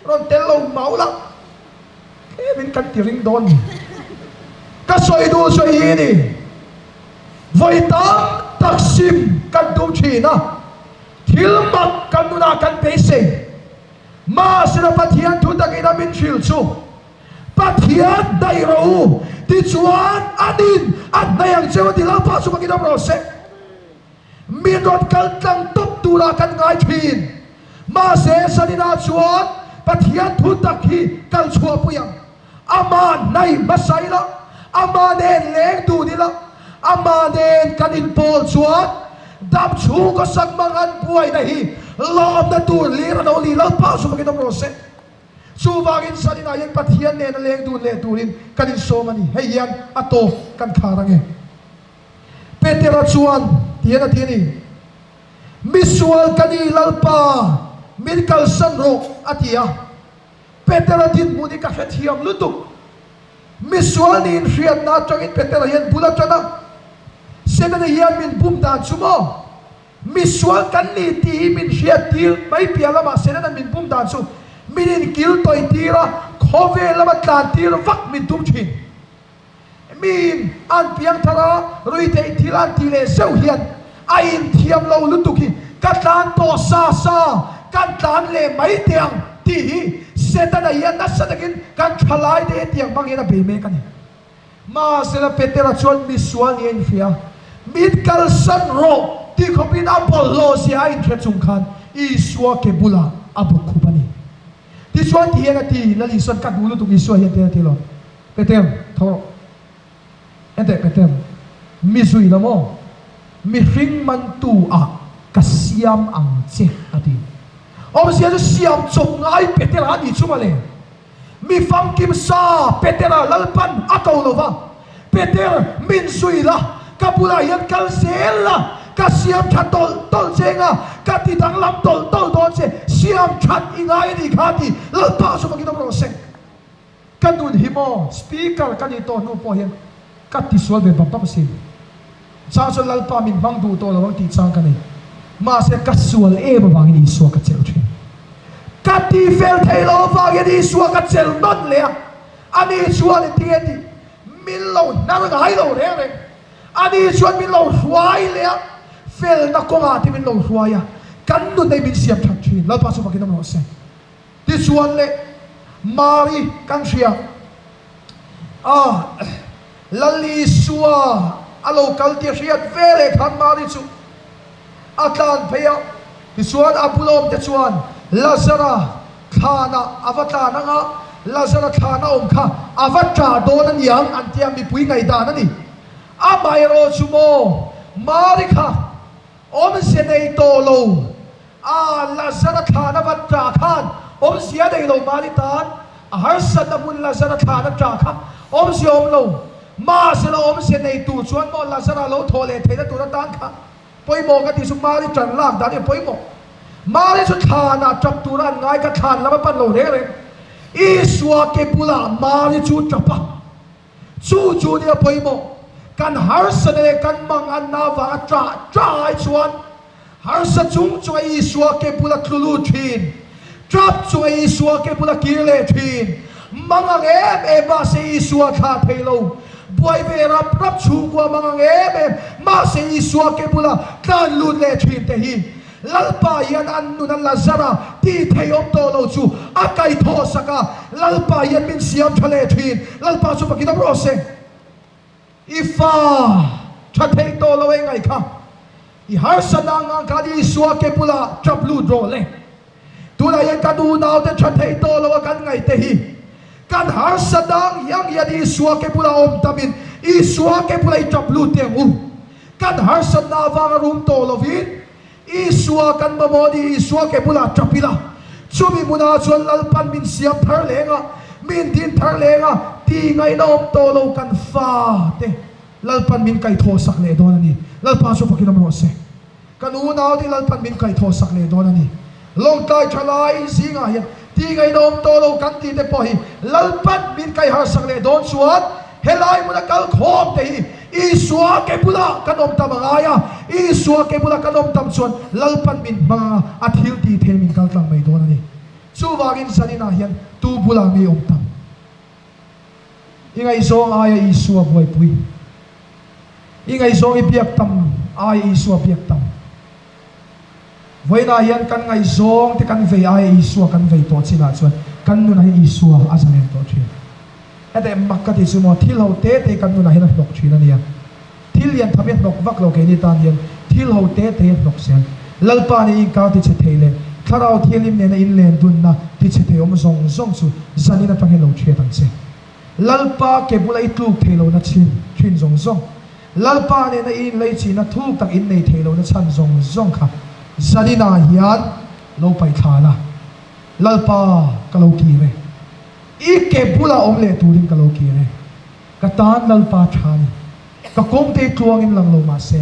rawn tel lo mau la, tlemin kan ti ring dawn ni. Ka sawi duh sawi hi ni, vawi tam tak sim kan tum thin a, Thil mak kan nunah kan beisei. Mahsela Pathian thu takin a min hrilh chu, Pathian hnaih rawh u, tichuan anin a hnaih ang cheu a ti Lalpa chu fakin awm rawh se. Min rawn kal tlang tawp turah kan ngai thin. Mahse zaninah chuan Pathian thu tak hi kal chhuahpui ang. Amah hnaih hmasa ila, amah nen leng dun ila, amah nen kan inpawl chuan dam chhung khawsak mang an buaina hi lawmna tur lir a lo ni Lalpa chu fakin awm rawh se. Chuvangin zaninah hian Pathian nena leng dun leh turin kan insawm a ni. Hei hian a tawp kan khar ange. Petera chuan tihian a ti a ni, Misual ka ni Lalpa, min kalsan rawh a ti a. Petera dinhmun hi ka hrethiam lutuk. Misual niin hriatna atangin Petera hian bul a tan a. Setana hian min bum dan chu maw? Misual kan ni tih hi min hriattir mai piah lamah Setana min bum dan chu min inkil tawihtir a, khawvel lama tlantir vak min tum thin. Miin an piang thar a, ruihtheih thil an tih leh zeuh hian a inthiam lo lutuk hi ka tlan tawh sa sa, kan tlan leh mai teh ang tih hi Setana hian nasa takin kan thalai te hetiang hmang hian a bei mek a ni. Mahsela Petera chuan misual nih a inhria, Min kalsan rawh tih khawpin a bawlhhlawh zia a inhre chung khan Isua ke bulah a bawk khup a ni. Tichuan ti hian a ti, Lal Isuan ka duh lutuk Isua hian ti a ti lo. Peter, tho rawh. Enteh Peter, mi zui la maw? Mihring mantu ah ka siam ang che, a ti. Awmzia chu siam chawp ngai Petera a nih chu mawle. Mi famkim sa Petera Lalpan a ko lo va, Peter, min zui la, ka bulah hian kal zel la, ka siam tha tawlh tawlh che nga, ka ti danglam tawlh tawlh dawn che, siam that i ngai a nih kha, ti Lalpa chu fakin awm rawh se. Ka nun hi maw speaker ka nih tawh hnu pawh hian ka tisual ve bap bap asin. Chang chuan Lalpa min hmang duh tawh lo ang tih chang ka nei. Mahse ka sual em avangin Isua ka chelh thin. Ka tifel thei lo avangin Isua ka chelh nawn leh a. Ani chuan engtinge tih min lo hnar ngai lo reng reng. Ani chuan min lo hruai leh a, felna kawngah te min lo hruai a, kan nun ei min siam that thin. Lalpa chu fakin awm rawh se. Tichuan le, Mari kan hria a, Lal Isua a lo kal tih a hriat ve leh khan Mari chu a tlan phei a. Tichuan a bulawmte chuan Lazara thlanah a va tlan ang a, Lazara thlan a awm kha a va ṭah dawn a niang an tia mipui ngaihdan a ni. Amaherawh chu maw Mari kha awmze nei tawh lo A Lazara thlana va ṭah khan awmzia nei lo mahni tan a harsatna hmun Lazara thlana ṭah kha awmzia awm lo. Mahsela awmzia nei tur chuan maw Lazara lo thawh leh theihna tur atan kha pawimawh ka tih chu Mari ṭan lak dan hi a pawimawh. Mari chu thlanah ṭap tura an ngai kha thlan lam a pan lo reng reng. Isua ke bulah Mari chu ṭap a. Chu chu nia pawimawh, kan harsatna leh kan manganna avanga ṭah ṭah ai chuan harsa chung chunga Isua ke bula tlu lut ṭhin, ṭap chunga Isua ke bula kir leh ṭhin, mangang em em mahse Isua thlah thei lo, buai ve rap rap chhungkua mangang em em mahse Isua ke bula tlan lut leh ṭhin te hi Lalpa hian an nun a Lazara tih thei awm tawh lo chu a kaihthawh sak a, Lalpa hian min siam tha leh thin, Lalpa chu fakin awm rawh se. I fa tha thei tawh lo ei ngaih kha. I harsatna ang ang khan Isua ke bulah tap lut rawh le. Tunah hian kan unaute tha thei tawh lo a kan ngaih te hi kan harsatna ang hiang hian Isua ke bulah awm tamin Isua ke bulah i tap lut teh ang u. Kan harsatna avanga rum tawh lovin Isua kan mamawh ni Isua ke bulah tap ila, chumi hmunah chuan Lalpan min siam thar leng a, min din thar leng a, ti ngaihna awm tawh lo kan fa te Lalpan min kaihthawh sak leh dawn a ni. Lalpa chu fakin awm rawh se. Kan unau te Lalpan min kaihthawh sak leh dawn a ni. Lawngtlai tha lai zingah hian ti ngaihna awm tawh lo kan tih te pawh hi Lalpan min kaihharh sak leh dawn chuan helai hmuna kal khawm te hi Isua ke bulah kan awm tam a ngai a, Isua ke bula kan awm tam chuan Lalpan min hmang anga a thil tih thei min kal tlang mai dawn a ni. Chuvangin zaninah hian tu bulah nge awm tam? I ngaihzawng aia Isua buaipui. I ngaihzawng i biak tam aia Isua biak tam. Vawiinah hian kan ngaihzawng te kan vei aia Isua kan vei tawh chinah chuan kan nunah hian Isua a zalen tawh thin. Heta mak ka ti chu maw, thil ho te te kan nunah hian a hnawk thin a nia. Thil lian tham hi a hnawk vak lo keini tan hian thil ho te te hi a hnawk zel. Lalpa nih inkar tichhe thei leh Thlarau Thianghlim nena inlen dunna tichhe thei awm zawng zawng chu zanin atang hian lo hriat ang che. Lalpa ke bula i tluk thei lohna chin thin zawng zawng, Lalpa nena i inleichihna thuk tak innei thei lohna chhan zawng zawng kha zaninah hian lo paih thla la, Lalpa ka lo kir e, i ke bula awm leh turin ka lo kir e, ka tan Lalpa tha a ni, ka kawngte i tluangin lang lo mah se.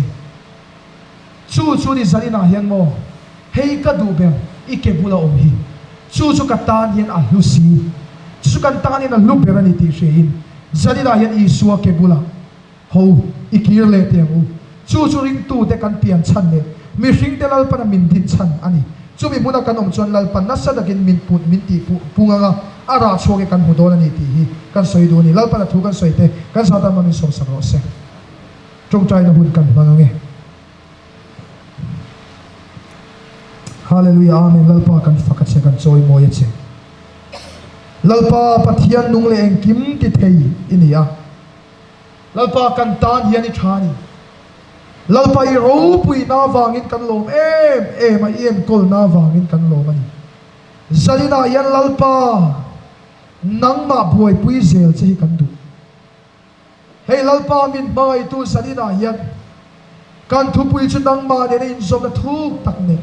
Chu chu ni zaninah hian maw, hei ka duh ber i ke bula awm hi, chu chu ka tan hian a hlu si, chu chu kan tan hian a hlu ber a ni tih hriain zaninah hian Isua ke bulah ho i kir leh teh ang u. Chu chu ringtute kan pian chhan leh mihringte Lalpana min din chhan a ni. Chumi hmuna kan awm chuan Lalpan nasa takin min put min tih pung anga a rah chhuak hi kan hmu dawn a ni tih hi kan sawi duh a ni. Lalpana thu kan sawi te kan zah tan min sawmsak rawh se. Tawngtaina hun kan hmang ange. Hallelujah Amen Lalpa kan fak a che kan chawi mawi a che. Lalpa Pathian nung leh engkim ti thei i ni a. Lalpa kan tan hian i tha a ni. Lalpa i ropuina avangin kan lawm em em a, i enkawlna avangin kan lawm a ni. Zaninah hian Lalpa nangmah buaipui zel che hi kan duh. Hei Lalpa min hmangaihtu zaninah hian kan thupui chu nangmah nena inzawmna thuk tak nei,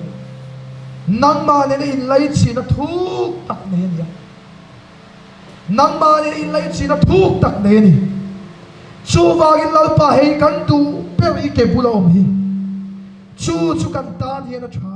nangmah nena inlaichihna thuk tak nei a ni a. Nangmah nena inlaichihna thuk tak nei a ni. Chuvangin Lalpa hei kan duh ber i ke bula awm hi, chu chu kan tan hian a tha a ni.